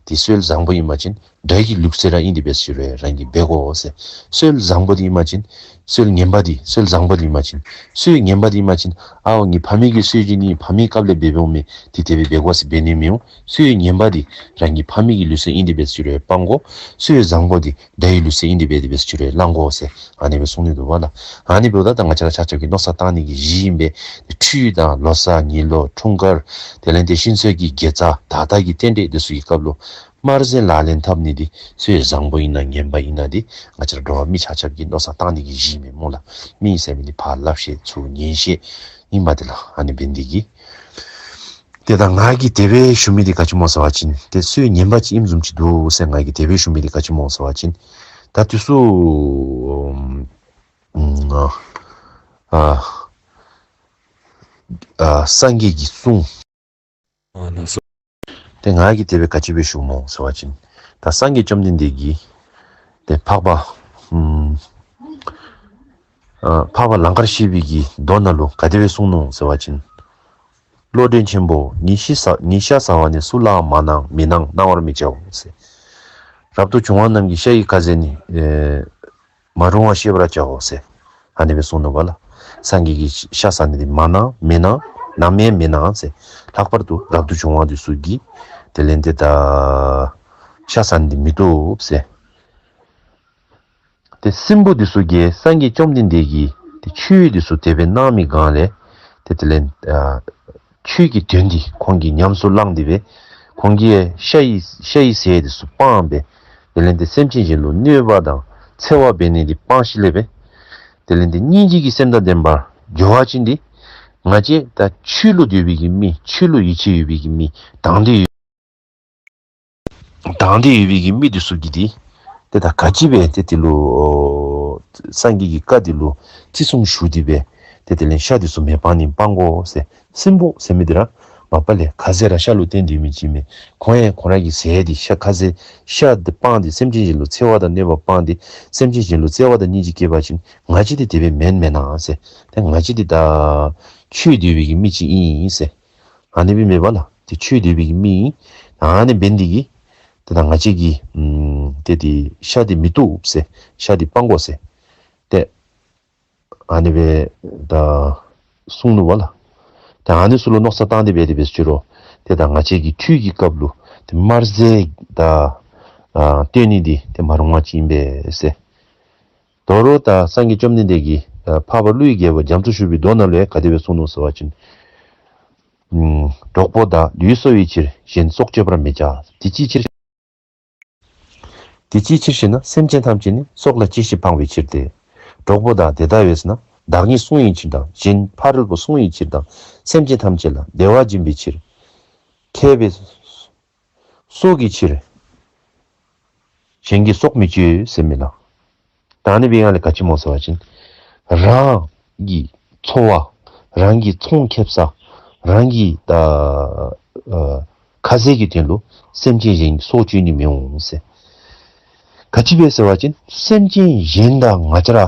དེ་སྲོལ་བཟང་པོ་ཨིན་པ་ཅིན་དགྲ་གི་ལུགས་སྲོལ་ར་ཨིན་དེ་སྦེ་ཟེར་རུང་རང་གིས་འབད་དགོ་ཟེར། སྲོལ་བཟང་པོ་དེ་ཨིན་པ་ཅིན་སྲོལ་ངན་པ་དེ་སྲོལ་བཟང་པོ་དེ་ཨིན་པ་ཅིན་སྲོལ་ངན་པ་དེ་ཨིན་པ་ཅིན་ཨའོ་ངེའི་ཕ་མེས་ཀྱི་སྲོལ་རྒྱུན་ནི་ཕ་མེས་སྐབས་ལས་འབད་འོང་མི་དེ་དེ་སྦེ་འབད་དགོ་ཟེར་འབད་ནི་མི་འོང་། སྲོལ་ངན་པ་དེ་རང་གི་ཕ་མེས་ཀྱི་ལུགས་སྲོལ་ཨིན་དེ་སྦེ་ཟེར་རུང་སྤང་དགོ། སྲོལ་བཟང་པོ་དེ་དགྲ་ཡི་ལུགས་སྲོལ་ཨིན་དེ་སྦེ་དེ་སྦེ་ཟེར་རུང་བླང་དགོ་ཟེར་ཨ་ནི་སྦེ་གསུངས་ནི་འདུག་པ་ལགས། ཨ་ནི་འབདཝ་ད་ད་ང་བཅས་ར་ཆ་ཁྱབ་ཀྱིས་མནོ་བསམ་བཏང་ནི་གི་གཞི་ཨིན་པས། ཁྲུས་དང་ལོ་གསར་ཉི་ལོ་འཁྲུངས་སྐར་དེ་ལས་དེ་ཤིང་བཟོ་གི་དགེ་རྩ་ད་ལྟ་གི་རྟེན་འབྲེལ་དེ་ཚུ་གི་སྐབས་ལུ་དམར་ཟས་ལག་ལེན་འཐབ་ནི་དེ་སྲོལ་བཟང་པོ་ཨིན་ན་ངན་པ་ཨིན་ན་དེ་ང་བཅས་ར་འགྲོ་བ་མི་ཆ་ཁྱབ་ཀྱིས་མནོ་བསམ་བཏང་ནི་གི་གཞི་ཨིན་པས་སྨོ་ལགས། མི་ཟེར་མི་དེ་ཕར་ལབ་ཤེས་ཚུར་ཉན་ཤེས་ཨིན་པ་དེ་ལགས། ཨ་ནི་འབད་ནི་དེ་གིས། དེ་ད་ང་གིས་དེ་སྦེ་ཞུ་མི་དེ་ག་ཅི་སྨོ་ཟེར་བ་ཅིན་དེ་སྲོལ་ངན་པ་ཅིག་ཨིནམ་བཟུམ་ཅིག་འདུག་ཟེར་ང་གིས་དེ་སྦེ་ཞུ་མི་དེ་ག་ཅི་སྨོ་ཟེར་བ་ཅིན། ད་དུས་སུ། ཨ། ཨ། ཨ། སངས་རྒྱས་ཀྱི་གསུང་། ཨ། ལགས་སོ། དེ་ང་གིས་དེ་བས་ག་ཅི་བས་ཞུ་མོ་ཟེར་བ་ཅིན། ད་སངས་རྒྱས་བཅོམ་ལྡན་འདས་ཀྱིས། དེ་འཕགས་པ། ཨུམ། ཨ། འཕགས་པ་ལང་ཀར་གཤེགས་པའི་གི་མདོ་ནང་ལུ་ག་དེ་བས་གསུངས་ནུག་ཟེར་བ་ཅིན། བློ་ལྡན་ཆེན་པོ་ཉིད་ཤི་ས་ཉིད་ཤ་ཟ་བ་ནི་སུ་ལའང་མ་གནང་མི་གནང་གནང་བར་མི་བྱའོ་ཟེར། རབ་ཏུ་བྱུང་བ་རྣམས་ཀྱི་ཤ་ཡི་ཁ་ཟས་ནི། ཨེ། མ་རུང་བ་ཤེས་པར་བྱའོ་ཟེར། ཨ་ནི་སྦེ་གསུངས་ནུག་པ་ལགས། སངས་རྒྱས་ཀྱིས་ཤ་ཟ་ནི་འདི་མ་གནང་མི་གནང་ནམ་ཡང་མི་གནང་ཟེར། ལྷག་པར་དུ་རབ་ཏུ་བྱུང་བ་འདི་ཚུ་གིས། དེ་ལས་འདི་ད་ཤ་ཟ་ནི་འདི་མི་བཏུབ་ཟེར། དེ་སྲིན་པོ་འདི་ཚུ་གིས་སངས་རྒྱས་བཅོམ་ལྡན་འདས་ཀྱིས་དེ་ཆོས་འདི་ཚུ་དེ་སྦེ་གནང་མི་སྒང་ལས། དེ་དེ་ལས། ཨ། ཆོས་ཀྱི་དོན་འདི་ཁོང་གིས་ཉམས་སུ་བླངས་ཏེ་སྦེ། ཁོང་གིས་ཤ་ཡི་ཤ་ཡི་ཟས་འདི་ཚུ་སྤངས་སྦེ། དེ་ལས་འདི་སེམས་ཅན་གཞན་ལུ་གནོད་པ་དང་འཚེ་བ་འབད་ནི་འདི་སྤངས་ཤིག་ལས་སྦེ། དེ་ལས་འདི་སྙིང་རྗེ་གི་སེམས་དང་ལྡན་པར་འགྱུར་བ་ཅིན་འདི། ང་བཅས་ད་ཆོས་ལུ་འདོད་པའི་གི་མི་ཆོས་ལུ་ཡིད་ཆེས་ཡོད་པའི་གི་མི་དང་འདོད་ཡོད། དང་འདོད་ཡོད་པའི་གི་མི་འདི་ཚུ་གིས་འདི། དེ་ད་ག་ཅི་སྦེ་དེ་དེ་ལུ། ཨོ། སངས་རྒྱས་ཀྱི་བཀའ་འདི་ལུ་བརྩི་སྲུང་ཞུ་སྟེ་སྦེ། དེ་དེ་ལས་ཤ་འདི་ཚུ་མི་སྤང་ནི་སྤང་དགོ་ཟེར། སྲིན་པོ་ཟེར་མི་འདི་ར། མ་པ་ལས་ཁ་ཟས་ར་ཤ་ལུ་བརྟེན་ཏེ་ཡོད་མི་ཅིག་མས། ཁོང་ཡང་ཁོང་ར་གི་ཟས་འདི་ཤ་ཁ་ཟས་ཤ་འདི་སྤངས་ཏེ་སེམས་ཅན་གཞན་ལུ་འཚེ་བ་དང་གནོད་པ་སྤངས་ཏེ་སེམས་ཅན་གཞན་ལུ་བརྩེ་བ་དང་སྙིང་རྗེ་སྐྱེས་པ་ཅིན་ང་བཅས་འདི་དེ་སྦེ་མེན་མེན་ན་ཟེར། དེ་ང་བཅས་འདི་ད་ཆོས་འདོད་པའི་གི་མི་ཅིག་ཨིན་ཟེར། ཨ་ནི་སྦེ་མེན་པ་ལགས། དེ་ཆོས་འདོད་པའི་གི་མི་ཨིན། ཨ་ནི་འབད་ནི་འདི་གིས། དེ་ད་ང་བཅས་ཀྱིས། ཨུམ། དེ་དེ་ཤ་འདི་མི་བཏུབ་ཟེར། ཤ་འདི་སྤང་དགོ་ཟེར། དེ། ཨ་ནི་སྦེ་ད་གསུངས་ནུག་པ་ལགས། དེ་ཨ་ནི་ཚུ་ལུ་མནོ་བསམ་བཏང་སྟེ་སྦེ་དེ་སྦེ་ཞུ་རུང་། དེ་ད་ང་བཅས་ཀྱི་ཆོས་ཀྱི་སྐབས་ལུ་དེ་དམར་ཟས་ད། ཨ། སྟོན་ནི་འདི་དེ་མ་རུང་བ་ཅིག་ཨིན་པས་ཟེར། དོ་རུང་ད་སངས་རྒྱས་བཅོམ་ལྡན་འདས་ཀྱིས། ཨ། འཕགས་པ་ཀླུ་ཡི་རྒྱལ་པོ་རྒྱ་མཚོ་བཞུགས་པའི་མདོ་ནང་ལས་ག་དེ་སྦེ་གསུངས་ནུག་ཟེར་བ་ཅིན། ཨུམ། གྲོགས་པོ་དག་ལུས་གསོ་བའི་ཕྱིར། གཞན་སྲོག་གཅོད་པར་མི་བྱ། དེ་ཅིའི་ཕྱིར། དེ་ཅིའི་ཕྱིར་ཞེ་ན། སེམས་ཅན་ཐམས་ཅད་ནི་སྲོག་ལ་གཅེས་ཤིང་ཕངས་པའི་ཕྱིར་ཏེ། གྲོགས་པོ་དག་དེ་ལྟ་བས་ན། བདག་ཉིད་སྲུང་བའི་ཕྱིར་དང་། གཞན་ཕ་རོལ་པོ་སྲུང་བའི་ཕྱིར་དང་། སེམས་ཅན་ཐམས་ཅད་ལ་བདེ་བ་སྦྱིན་པའི་ཕྱིར། མཁས་པས་སྲོག་གི་ཕྱིར། གཞན་གྱི་སྲོག་མི་གཅོད་ཟེར་མི་ལ། ད་ཨ་ནི་སྦེ་ཡང་ལས་ག་ཅི་སྨོ་ཟེར་བ་ཅིན། རང་གི་འཚོ་བ། རང་གི་ཚོང་ཁེབས་ས། རང་གི་ད། ཨ། ཁ་ཟས་ཀྱི་དོན་ལུ་སེམས་ཅན་གཞན་གྱི་སྲོག་གཅོད་ནི་མི་འོང་ཟེར། ག་ཅི་སྦེ་ཟེར་བ་ཅིན་སེམས་ཅན་གཞན་དང་ང་བཅས་ར།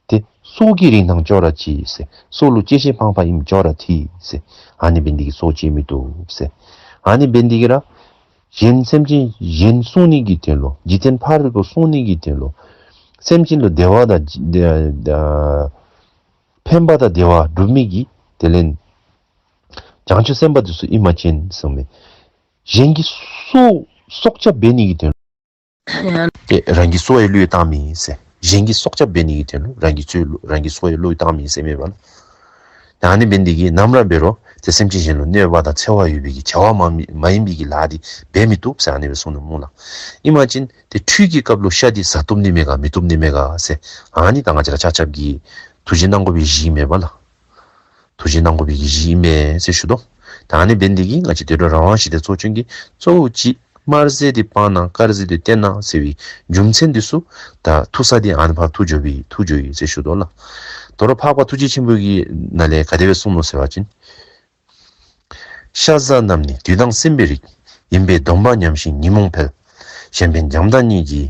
དེ་སྲོག་གི་རིན་ཐང་ཅོག་ར་གཅིག་ཟེར། སྲོག་ལུ་གཅེས་ཤིང་ཕངས་པ་ཨིནམ་ཅོག་ར་འཐད་ཟེར། ཨ་ནི་འབད་ནི་འདི་གིས་སྲོག་གཅོད་མི་བཏུབ་ཟེར། ཨ་ནི་འབད་ནི་འདི་གིས་ར། གཞན་སེམས་ཅན་གཞན་སྲུང་ནི་གི་དོན་ལུ། འཇིག་རྟེན་ཕ་རོལ་པོ་སྲུང་ནི་གི་དོན་ལུ། སེམས་ཅན་ལུ་བདེ་བ་དང་། ཕན་པ་དང་བདེ་བ་སྒྲུབ་མི་གི་དེ་ལས་བྱང་ཆུབ་སེམས་དཔའ་འདི་ཚུ་ཨིན་པ་ཅིན་གསུངས་མས། གཞན་གྱི་སྲོག་སྲོག་སྐྱབས་འབད་ནི་གི་དོན་ལུ། དེ་རང་གི་སྲོག་ཡང་བློས་བཏང་མི་ཨིན་ཟེར། གཞན་གྱི་སྲོག་སྐྱབས་འབད་ནི་གི་དོན་ལུ་རང་གི་སྲོག་རང་གི་སྲོག་ཡང་བློས་བཏང་མི་ཨིན་ཟེར་མེན་པ་ལགས། ད་ཨ་ནི་འབད་ནི་འདི་གིས་ནམ་ར་འབད་རུང་དེ་སེམས་ཅན་གཞན་ལུ་གནོད་པ་དང་འཚེ་བ་ཡོད་པའི་གི་བྱ་བ་མ་མི་མ་ཡིན་པའི་གི་ལཱ་འདི་འབད་མི་བཏུབ་ཟེར་ཨ་ནི་སྦེ་གསུངས་ནུག་སྨོ་ལགས། ཨིན་པ་ཅིན་དེ་ཁྲུས་ཀྱི་སྐབས་ལུ་ཤ་འདི་ཟ་བཏུབ་ནི་མས་ག་མི་བཏུབ་ནི་མས་ག་ཟེར། ཨ་ནི་ད་ང་བཅས་ར་ཆ་ཁྱབ་ཀྱིས་ཐུགས་རྗེ་གནང་དགོ་པའི་གཞི་མེན་པ་ལགས། ཐུགས་རྗེ་གནང་དགོ་པའི་གི་གཞི་མས་ཟེར་ཞུ་དོ། ད་ཨ་ནི་འབད་ནི་འདི་གིས་ང་བཅས་དུད་འགྲོ་རང་དབང་ཞི་བདེ་ཚོགས་ཆུང་གིས་གཙོ་བོ་ཅིག་དམར་ཟས་འདི་སྤང་གནང་དཀར་ཟས་འདི་བསྟེན་གནང་ཟེར་བའི་རྒྱུ་མཚན་འདི་ཚུ་ད་ཐུགས་ས་འདི་ཨ་ནི་ཕར་ཐུག་འགྱོ་བའི་ཐུག་འགྱོ་ཡི་ཟེར་ཞུ་དོ་ལགས། དོ་རུང་འཕགས་པ་ཐུགས་རྗེ་ཆེན་པོ་གི་ནང་ལས་ག་དེ་སྦེ་གསུངས་ནུག་ཟེར་བ་ཅིན། ཤ་ཟ་རྣམས་ནི་བདུད་དང་སྲིན་པོའི་རིགས། ཡིན་པས་སྡོམ་པ་ཉམས་ཤིང་ཉོན་མོངས་འཕེལ། གཞན་ཕན་བྱམས་དང་སྙིང་རྗེའི་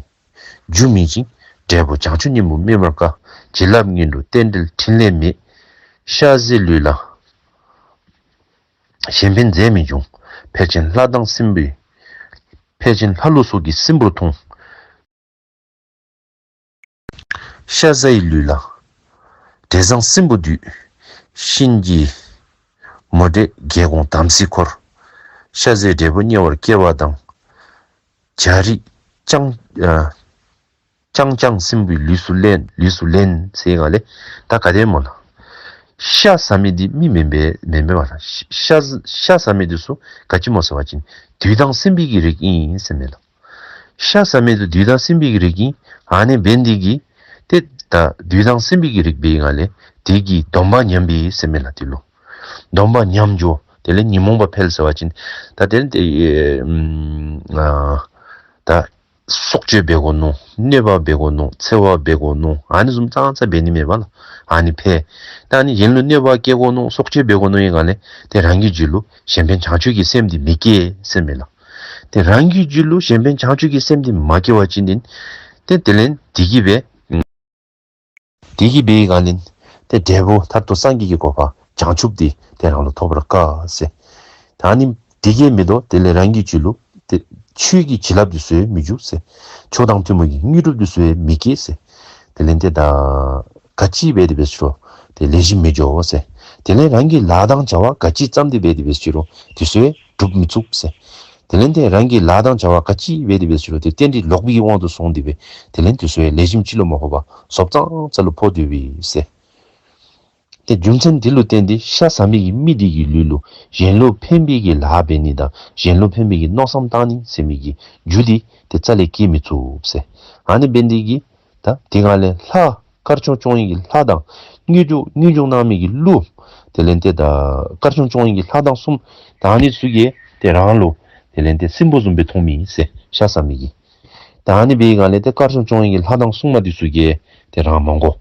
རྒྱུ་མེད་ཅིང་། འབྲས་བུ་བྱང་ཆུབ་སྙིང་པོ་སྨིན་པར་དཀའ། བྱིན་རླབས་ངན་འགྲོ་རྟེན་འབྲེལ་ཕྲིན་ལས་མེད། ཤ་ཟས་ལུས་ལ་གཞན་ཕན་རྫས་མི་འབྱུང་། ཕལ་ཆེན་ལྷ་དང་སྲིན་པོའི། ཕལ་ཆེན་ལྷ་ཀླུ་སོགས་ཀྱི་སྲིན་པོར་མཐོང་། ཤ་ཟ་ཡི་ལུས་ལ་འདྲེ་བཟང་སྲིན་པོ་འདུས། གཤིན་རྗེའི་མོ་འདྲེ་རྒྱལ་འགོང་དམ་སྲི་འཁོར། ཤ་ཟའི་འབྲས་བུ་དམྱལ་བར་སྐྱེ་བ་དང་། བྱ་རིགས་ཀྱང་། ཨ། ཀྱང་ཀྱང་སྲིན་པོའི་ལུས་སུ་ལེན། ལུས་སུ་ལེན་ཟེར་ག་ལས། ད་ག་དེ་སྨོ་ལགས། ཤ་ཟ་མི་འདི་མི་མེན་པས་མེན་པས་པ་ལགས། ཤ་ཤ་ཟ་མི་འདི་ཚུ་ག་ཅི་སྨོ་ཟེར་བ་ཅིན་བདུད་དང་སྲིན་པོའི་གི་རིགས་ཨིན་ཟེར་མས་ལགས། ཤ་ཟ་མི་འདི་བདུད་དང་སྲིན་པོའི་གི་རིགས་ཨིན། ཨ་ནི་འབད་ནི་འདི་གིས་དེ་ད་བདུད་དང་སྲིན་པོའི་གི་རིགས་འབད་ག་ལས་དེ་གི་སྡོམ་པ་ཉམས་པས་ཟེར་མས་ལགས། དེ་ལུ་སྡོམ་པ་ཉམས་འགྱོ། དེ་ལས་ཉོན་མོངས་པ་འཕེལ་ཟེར་བ་ཅིན་ད་དེ་ལས་དེ་ཨ་ད། སྲོག་གཅོད་འབད་དགོ་ནོ། གནོད་པ་འབད་དགོ་ནོ། འཚེ་བ་འབད་དགོ་ནོ། ཨ་ནི་བཟུམ་ཙང་ཙ་འབད་ནི་མེད་པ་ལ། ཨ་ནི་ཕེ། ད་ཨ་ནི་གཞན་ལུ་གནོད་པ་བསྐྱལ་དགོ་ནོ། སྲོག་གཅོད་འབད་དགོ་ནོ་ཡི་ག་ལས་དེ་རང་གི་རྒྱུད་ལུ་གཞན་ཕན་བྱང་ཆུབ་ཀྱི་སེམས་འདི་མི་སྐྱེ་ཟེར་མས་ལ། དེ་རང་གི་རྒྱུད་ལུ་གཞན་ཕན་བྱང་ཆུབ་ཀྱི་སེམས་འདི་མ་སྐྱེ་བ་ཅིན་དེ་དེ་ལས་དེ་གིས་འབད། དེ་གིས་འབད་ཡི་ག་ལས་དེ་འབྲས་བུ་མཐར་ཐུག་སངས་རྒྱས་ཀྱི་གོ་འཕང་བྱང་ཆུབ་འདི་དེ་རང་ལུ་ཐོབ་པར་དཀའ་ཟེར། ད་ཨ་ནི་དེ་གིས་མི་དོ་དེ་ལས་རང་གི་རྒྱུད་ལུ་དེ་ཆོས་ཀྱི་བྱིན་རླབས་འདི་ཚུ་མི་འཇུག་ཟེར། མཆོག་དང་ཐུན་མོང་གི་དངོས་གྲུབ་འདི་ཚུ་མི་སྐྱེ་ཟེར། དེ་ལས་དེ་ད་ག་ཅི་འབད་དེ་འབད་ཟེར་རུང་དེ་ལེགས་ཤོམ་མི་འགྱོ་ཟེར། དེ་ལས་རང་གི་ལཱ་དང་བྱ་བ་ག་ཅི་བརྩམས་ཏེ་འབད་དེ་འབད་ཟེར་རུང་དེ་ཚུ་སྒྲུབ་མི་ཚུགས་ཟེར། དེ་ལས་དེ་རང་གི་ལཱ་དང་བྱ་བ་ག་ཅི་འབད་དེ་འབད་ཟེར་རུང་དེ་རྟེན་འབྲེལ་ལོག་པའི་དབང་དུ་སོང་སྟེ་འབད་དེ་ལས་དེ་ཚུ་ལེགས་ཤོམ་ཅིག་ལུ་མ་ཕོག་པར་ཟོབ་ཙང་ཙ་ལུ་ཕོག་སྡོད་པས་ཟེར། དེ་རྒྱུ་མཚན་འདི་ལུ་བརྟེན་ཏེ་ཤ་ཟ་མི་གི་མི་དེ་གི་ལུས་ལུ་གཞན་ལུ་ཕན་པའི་གི་ལཱ་འབད་ནི་དང་གཞན་ལུ་ཕན་པའི་གི་མནོ་བསམ་བཏང་ནི་ཟེར་མི་གི་རྒྱུ་དེ་དེ་རྩ་ལས་སྐྱེ་མི་ཚུགས་ཟེར། ཨ་ནི་འབད་ནི་དེ་གིས་ད་དེ་ག་ལས་ལྷ་དཀར་ཕྱོགས་སྐྱོང་བའི་གི་ལྷ་དང་དངོས་གྲུབ་དངོས་གྲུབ་གནང་མི་གི་ཀླུ། དེ་ལས་དེ་ད་དཀར་ཕྱོགས་སྐྱོང་བའི་གི་ལྷ་དང་སྲུང་མ་ད་ཨ་ནི་ཚུ་གིས་དེ་རང་ལུ་དེ་ལས་དེ་སྲིན་པོ་བཟུམ་སྦེ་མཐོང་མི་ཟེར་ཤ་ཟ་མི་གི། ད་ཨ་ནི་འབད་ཡི་ག་ལས་དེ་དཀར་ཕྱོགས་སྐྱོང་བའི་གི་ལྷ་དང་སྲུང་མ་དེ་ཚུ་གིས་དེ་རང་མ་དགོ།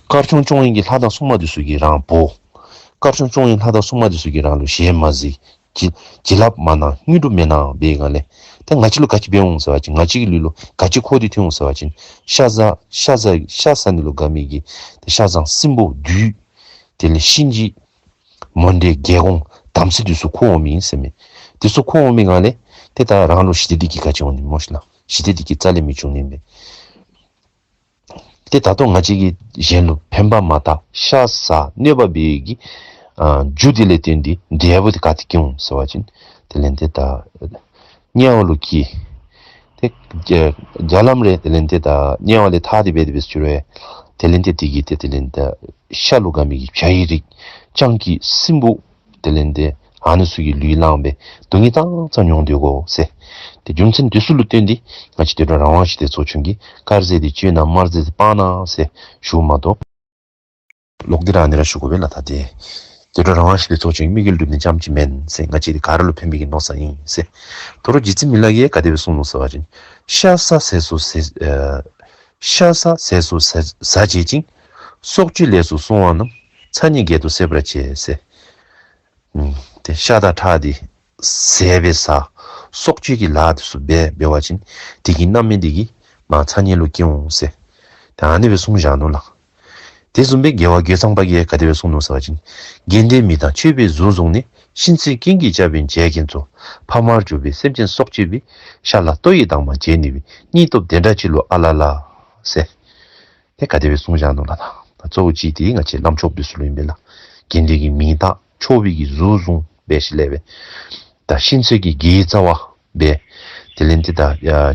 དཀར་ཕྱོགས་སྐྱོང་བའི་གི་ལྷ་དང་སྲུང་མ་དེ་ཚུ་གིས་རང་འབོ། དཀར་ཕྱོགས་སྐྱོང་བའི་ལྷ་དང་སྲུང་མ་དེ་ཚུ་གིས་རང་ལུ་ཞལ་མ་གཟིགས། བྱིན་བྱིན་རླབས་མ་གནང་དངོས་གྲུབ་མི་གནང་འབད་ཡི་ག་ལས་དེ་ང་བཅས་ལུ་ག་ཅི་འབད་འོང་ཟེར་བ་ཅིན་ང་བཅས་ཀྱི་ལུས་ལུ་ག་ཅི་འཁོར་ཏེ་ཐོན་འོང་ཟེར་བ་ཅིན་ཤ་ཟ་ཤ་ཟ་ཤ་ཟ་ནི་ལུ་དགའ་མི་གི་དེ་ཤ་ཟངས་སྲིན་པོ་བདུད། དེ་ལས་གཤིན་རྗེ། མོ་འདྲེ་རྒྱལ་འགོང་དམ་སྲི་དེ་ཚུ་འཁོར་འོང་མི་ཨིན་ཟེར་མས། དེ་ཚུ་འཁོར་འོང་མི་ག་ལས་དེ་ད་རང་ལུ་ཞི་བདེ་འདི་གིས་ག་ཅི་འོང་ནི་སྨོ་ཤེ་ལགས། ཞི་བདེ་འདི་གིས་རྩ་ལས་མི་འབྱུང་ནི་མས། དེ་ད་ལྟོ་ང་བཅས་ཀྱིས་གཞན་ལུ་ཕན་པ་མ་བཏགས་ཤ་ཟ་གནོད་པ་འབད་ཡི་གི་ཨ་རྒྱུ་དེ་ལས་བརྟེན་ཏེ་འབྲས་བུ་དེ་ག་ཏེ་སྐྱེ་འོང་ཟེར་བ་ཅིན་དེ་ལས་དེ་ད་དམྱལ་བ་ལུ་སྐྱེ། དེ་རྒྱ་རྒྱ་ལམ་རེ་དེ་ལས་དེ་ད་དམྱལ་བ་ལས་ཐར་ཏེ་འབད་དེ་འབད་ཟེར་རུང་དེ་ལས་དེ་དེ་གིས་དེ་དེ་ལས་དེ་ཤ་ལུ་དགའ་མི་གི་བྱ་ཡི་རིགས་སྤྱང་ཀི་སྲིན་པོ། དེ་ལས་དེ་ཨ་ནི་ཚུ་གི་ལུས་བླངས་པས་སྡུག་བསྔལ་ཙང་ཙང་མྱོང་སྡོད་དགོ་ཟེར། དེ་རྒྱུ་མཚན་དེ་ཚུ་ལུ་བརྟེན་ཏེ་ང་བཅས་དུད་འགྲོ་རང་དབང་ཞི་བདེ་ཚོགས་ཆུང་གིས་དཀར་ཟས་དེ་སྤྱོད་ན་དམར་ཟས་དེ་སྤང་གནང་ཟེར་ཞུཝ་མ་གཏོགས། ལོག་སྟེ་ར་ཨ་ནི་ར་ཞུ་དགོ་པས་ལགས། ད་དེ་དུད་འགྲོ་རང་དབང་ཞི་བདེ་ཚོགས་ཆུང་གི་དམིགས་ཡུལ་འགྲུབ་ནི་ཙམ་ཅིག་མེན་ཟེར། ང་བཅས་དེ་ག་ར་ལུ་ཕན་པའི་གི་མནོ་བསམ་ཨིན་ཟེར། དོ་རུང་རྗེ་བཙུན་མི་ལ་གིས་ག་དེ་སྦེ་གསུངས་ནུག་ཟེར་བ་ཅིན། ཤ་ཟ་ཟས་སུ་ཟས་ཨ་ཤ་ཟ་ཟས་སུ་ཟ་ཟ་བྱེད་ཅིང་། སྲོག་གཅོད་ལས་སུ་སྲུང་བ་རྣམས། མཚན་ཉིད་བརྒྱད་དུ་ཟད་པར་བྱེད་ཟེར། ཨུམ། དེ་ཤ་དང་ཁྲག་དེ་ཟས་སྦེ་ཟ། སྲོག་གཅོད་ཀྱི་ལཱ་དེ་ཚུ་འབད་འབད་བ་ཅིན་དེ་གི་རྣམ་སྨིན་དེ་གིས་མར་ཚ་དམྱལ་ལུ་སྐྱེ་འོང་ཟེར། ད་ཨ་ནི་སྦེ་གསུངས་བཞག་ནུག་ལགས། དེ་བཟུམ་སྦེ་རྒྱལ་བ་རྒོད་ཚང་པ་གིས་ག་དེ་སྦེ་གསུངས་ནུག་ཟེར་བ་ཅིན། དགེ་འདུན་མི་དང་ཆོས་པའི་གཟུགས་བཟུང་ནས། གཤིན་རྩོད་རྐྱེན་གྱིས་བསྐྱབས་པའི་བྱད་ཀྱིས་འཚོ། ཕ་མར་གྱུར་པའི་སེམས་ཅན་སྲོག་གཅོད་པའི། ཤ་ལ་ལྟོ་ཡི་དྭངས་མ་བྱེད་ནུས་པའི། སྙིང་སྟོབས་དེ་འདྲ་ཅིག་ལོ་ཨ་ལ་ལ། ཟེར། དེ་ག་དེ་སྦེ་གསུངས་བཞག་ནུག་ལགས། ད་གཙོ་བོ་གཅིག་དེ་ང་བཅས་བླམ་ཆོསཔ་དེ་ཚུ་ལུ་ཨིན་པས་ལགས། དགེ་འདུན་གྱི་མིང་བཏགས་ཆོས་པའི་གི་གཟུགས་བཟུང་སྦེ་ཞིནམ་ལས་སྦེ། ད་གཤིན་རྩོད་ཀྱི་དགེ་བའི་རྩ་བ་སྦེ། དེ་ལས་དེ་ད་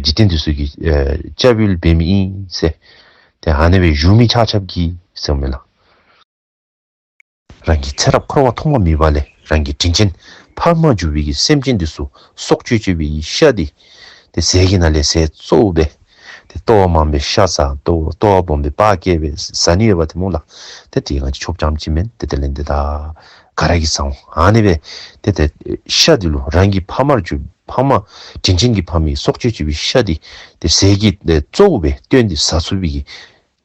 འཇིག་རྟེན་དེ་ཚུ་གི་སྐྱབས་ཡུལ་འབད་མི་ཨིན་ཟེར། དེ་ཨ་ནི་སྦེ་བཞུགས་མི་ཆ་ཁྱབ་ཀྱིས་ཟེར་མས་ལགས། རང་གི་ཚེ་རབས་འཁོར་བ་ཐོག་མ་མེད་པ་ལས་རང་གི་དྲིན་ཅན་ཕ་མར་གྱུར་པའི་གི་སེམས་ཅན་དེ་ཚུ་སྲོག་གཅོད་གཅོད་པའི་གི་ཤ་དེ། དེ་ཟས་ཀྱི་ནང་ལས་ཟས་གཙོ་བོ་སྦེ། དེ་ལྟོ་བ་མང་པོའི་ཤ་ཟ་ལྟོ་ལྟོ་བ་སྦོམ་པའི་པགས་བཀལ་སྦེ་ཟ་ནི་ཡོད་པ་དེ་སྨོ་ལགས། དེ་དེ་ང་བཅས་ཆོསཔ་རྐྱངམ་ཅིག་མེན། དེ་དེ་ལས་དེ་ད་ག་ར་གིས་ཟ་འོང་ཨ་ནི་སྦེ། དེ་དེ་ཤ་དེ་ལུ་རང་གི་ཕ་མར་གྱུར་ཕ་མ་དྲིན་ཅན་གྱི་ཕ་མའི་སྲོག་གཅོད་གཅོད་པའི་ཤ་དེ། དེ་ཟས་ཀྱི་དེ་གཙོ་བོ་སྦེ་བཏོན་ཏེ་ཟ་ཚུགས་པའི་གི་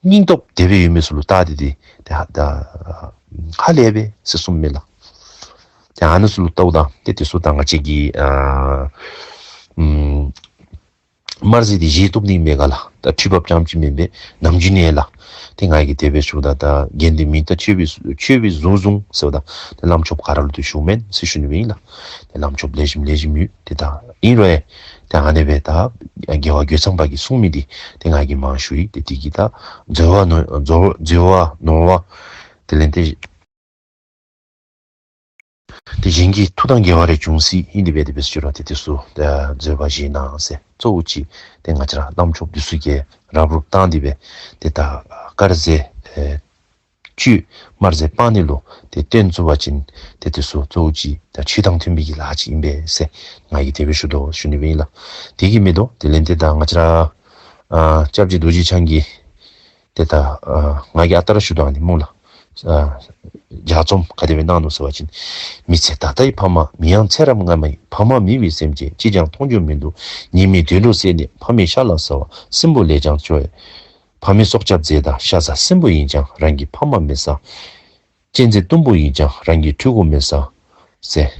སྙིང་སྟོབས་དེ་སྦེ་ཡོད་མི་ཚུ་ལུ་བལྟ་སྟེ་དེ་དེ་ཧ་ད་ཧ་ལས་པས་ཟེར་གསུངས་མས་ལགས། དེ་ཨ་ནི་ཚུ་ལུ་བལྟཝ་ད་དེ་དེ་ཚུ་ད་ང་བཅས་ཀྱི་ཨ་ཨུམ་དམར་ཟས་དེ་བཞེས་བཏུབ་ནི་མེད་ག་ལགས། ད་འཁྲུལ་པ་རྐྱངམ་ཅིག་མེན་པས་ནམ་རྒྱུན་ནས་ལགས། དེ་ང་གིས་དེ་སྦེ་ཞུཝ་ད་ད་དགེ་འདུན་མི་དང་ཆོས་པའི་ཆོས་པའི་གཟུགས་བཟུང་ཟེརཝ་ད་དེ་བླམ་ཆོསཔ་ག་ར་ལུ་དེ་ཞུཝ་མེན་ཟེར་ཞུ་ནི་སྦེ་ཨིན་ལགས། དེ་བླམ་ཆོསཔ་ལེགས་ཤོམ་ལེགས་ཤོམ་ཡོད། དེ་ད་ཨིན་རུང་ཡང་དེ་ཨ་ནི་སྦེ་ད་རྒྱལ་བ་རྒོད་ཚང་པ་གིས་གསུངས་མི་དེ་དེ་ང་གིས་མང་ཞུ་ཡི། དེ་དེ་གིས་ད་འཛོལ་བ་ནོར་འཛོལ་འཛོལ་བ་ནོར་བ་དེ་ལས་དེ་དེ་གཞན་གྱི་མཐུ་དང་འགལ་བ་རེ་འབྱུང་སྲིད། ཨིན་དེ་སྦེ་དེ་སྦེ་ཞུ་རུང་དེ་དེ་ཚུ་ད་བཟོད་པ་བཞེས་གནང་ཟེར། གཙོ་བོ་གཅིག་དེ་ང་བཅས་ར་བླམ་ཆོསཔ་དེ་ཚུ་གིས་རབ་རུབ་བཏང་སྟེ་སྦེ་དེ་ད་དཀར་ཟས་ཨེ་གཅོད་དམར་ཟས་སྤང་ནི་ལུ་དེ་བཏོན་ཚུགས་པ་ཅིན་དེ་དེ་ཚུ་གཙོ་བོ་གཅིག་ད་ཆོས་དང་མཐུན་པའི་གི་ལཱ་ཅིག་ཨིན་པས་ཟེར་ང་གིས་དེ་སྦེ་ཞུ་དོ་ཞུ་ནི་སྦེ་ཨིན་ལགས། དེ་གིས་མི་དོ་དེ་ལས་དེ་ད་ང་བཅས་ར་ཨ་སྐྱབས་རྗེ་རྡོ་རྗེ་འཆང་གིས་དེ་ད་ཨ་ང་གིས་ཨ་རྟག་ར་ཞུ་དོ་ཨ་ནི་སྨོ་ལགས། ལྗགས་རྩོམ་ག་དེ་བས་གནང་འདུག་ཟེར་བ་ཅིན། མི་ཚེ་ད་ལྟའི་ཕ་མ། མི་ཡང་ཚེ་རབས་སྔ་མའི་ཕ་མ་མེད་པའི་སེམས་ཅན། ཅིས་ཀྱང་མཐོང་རྒྱུ་མི་འདུག་ཉེས་དམིགས་དུད་འགྲོ་བསད་ནས། ཕ་མའི་ཤ་ལ་ཟ་བ། སྲིན་པོ་ལས་ཀྱང་སྐྱོ་བས། ཕ་མའི་སྲོག་སྐྱབས་མཛད་དང་། ཤ་ཟ་སྲིན་པོ་ཡིན་ཀྱང་རང་གི་ཕ་མ་མི་ཟ། གཅན་གཟན་གཏུམ་པོ་ཡིན་ཀྱང་རང་གི་ཕྲུ་གུ་མི་ཟ། ཟེར།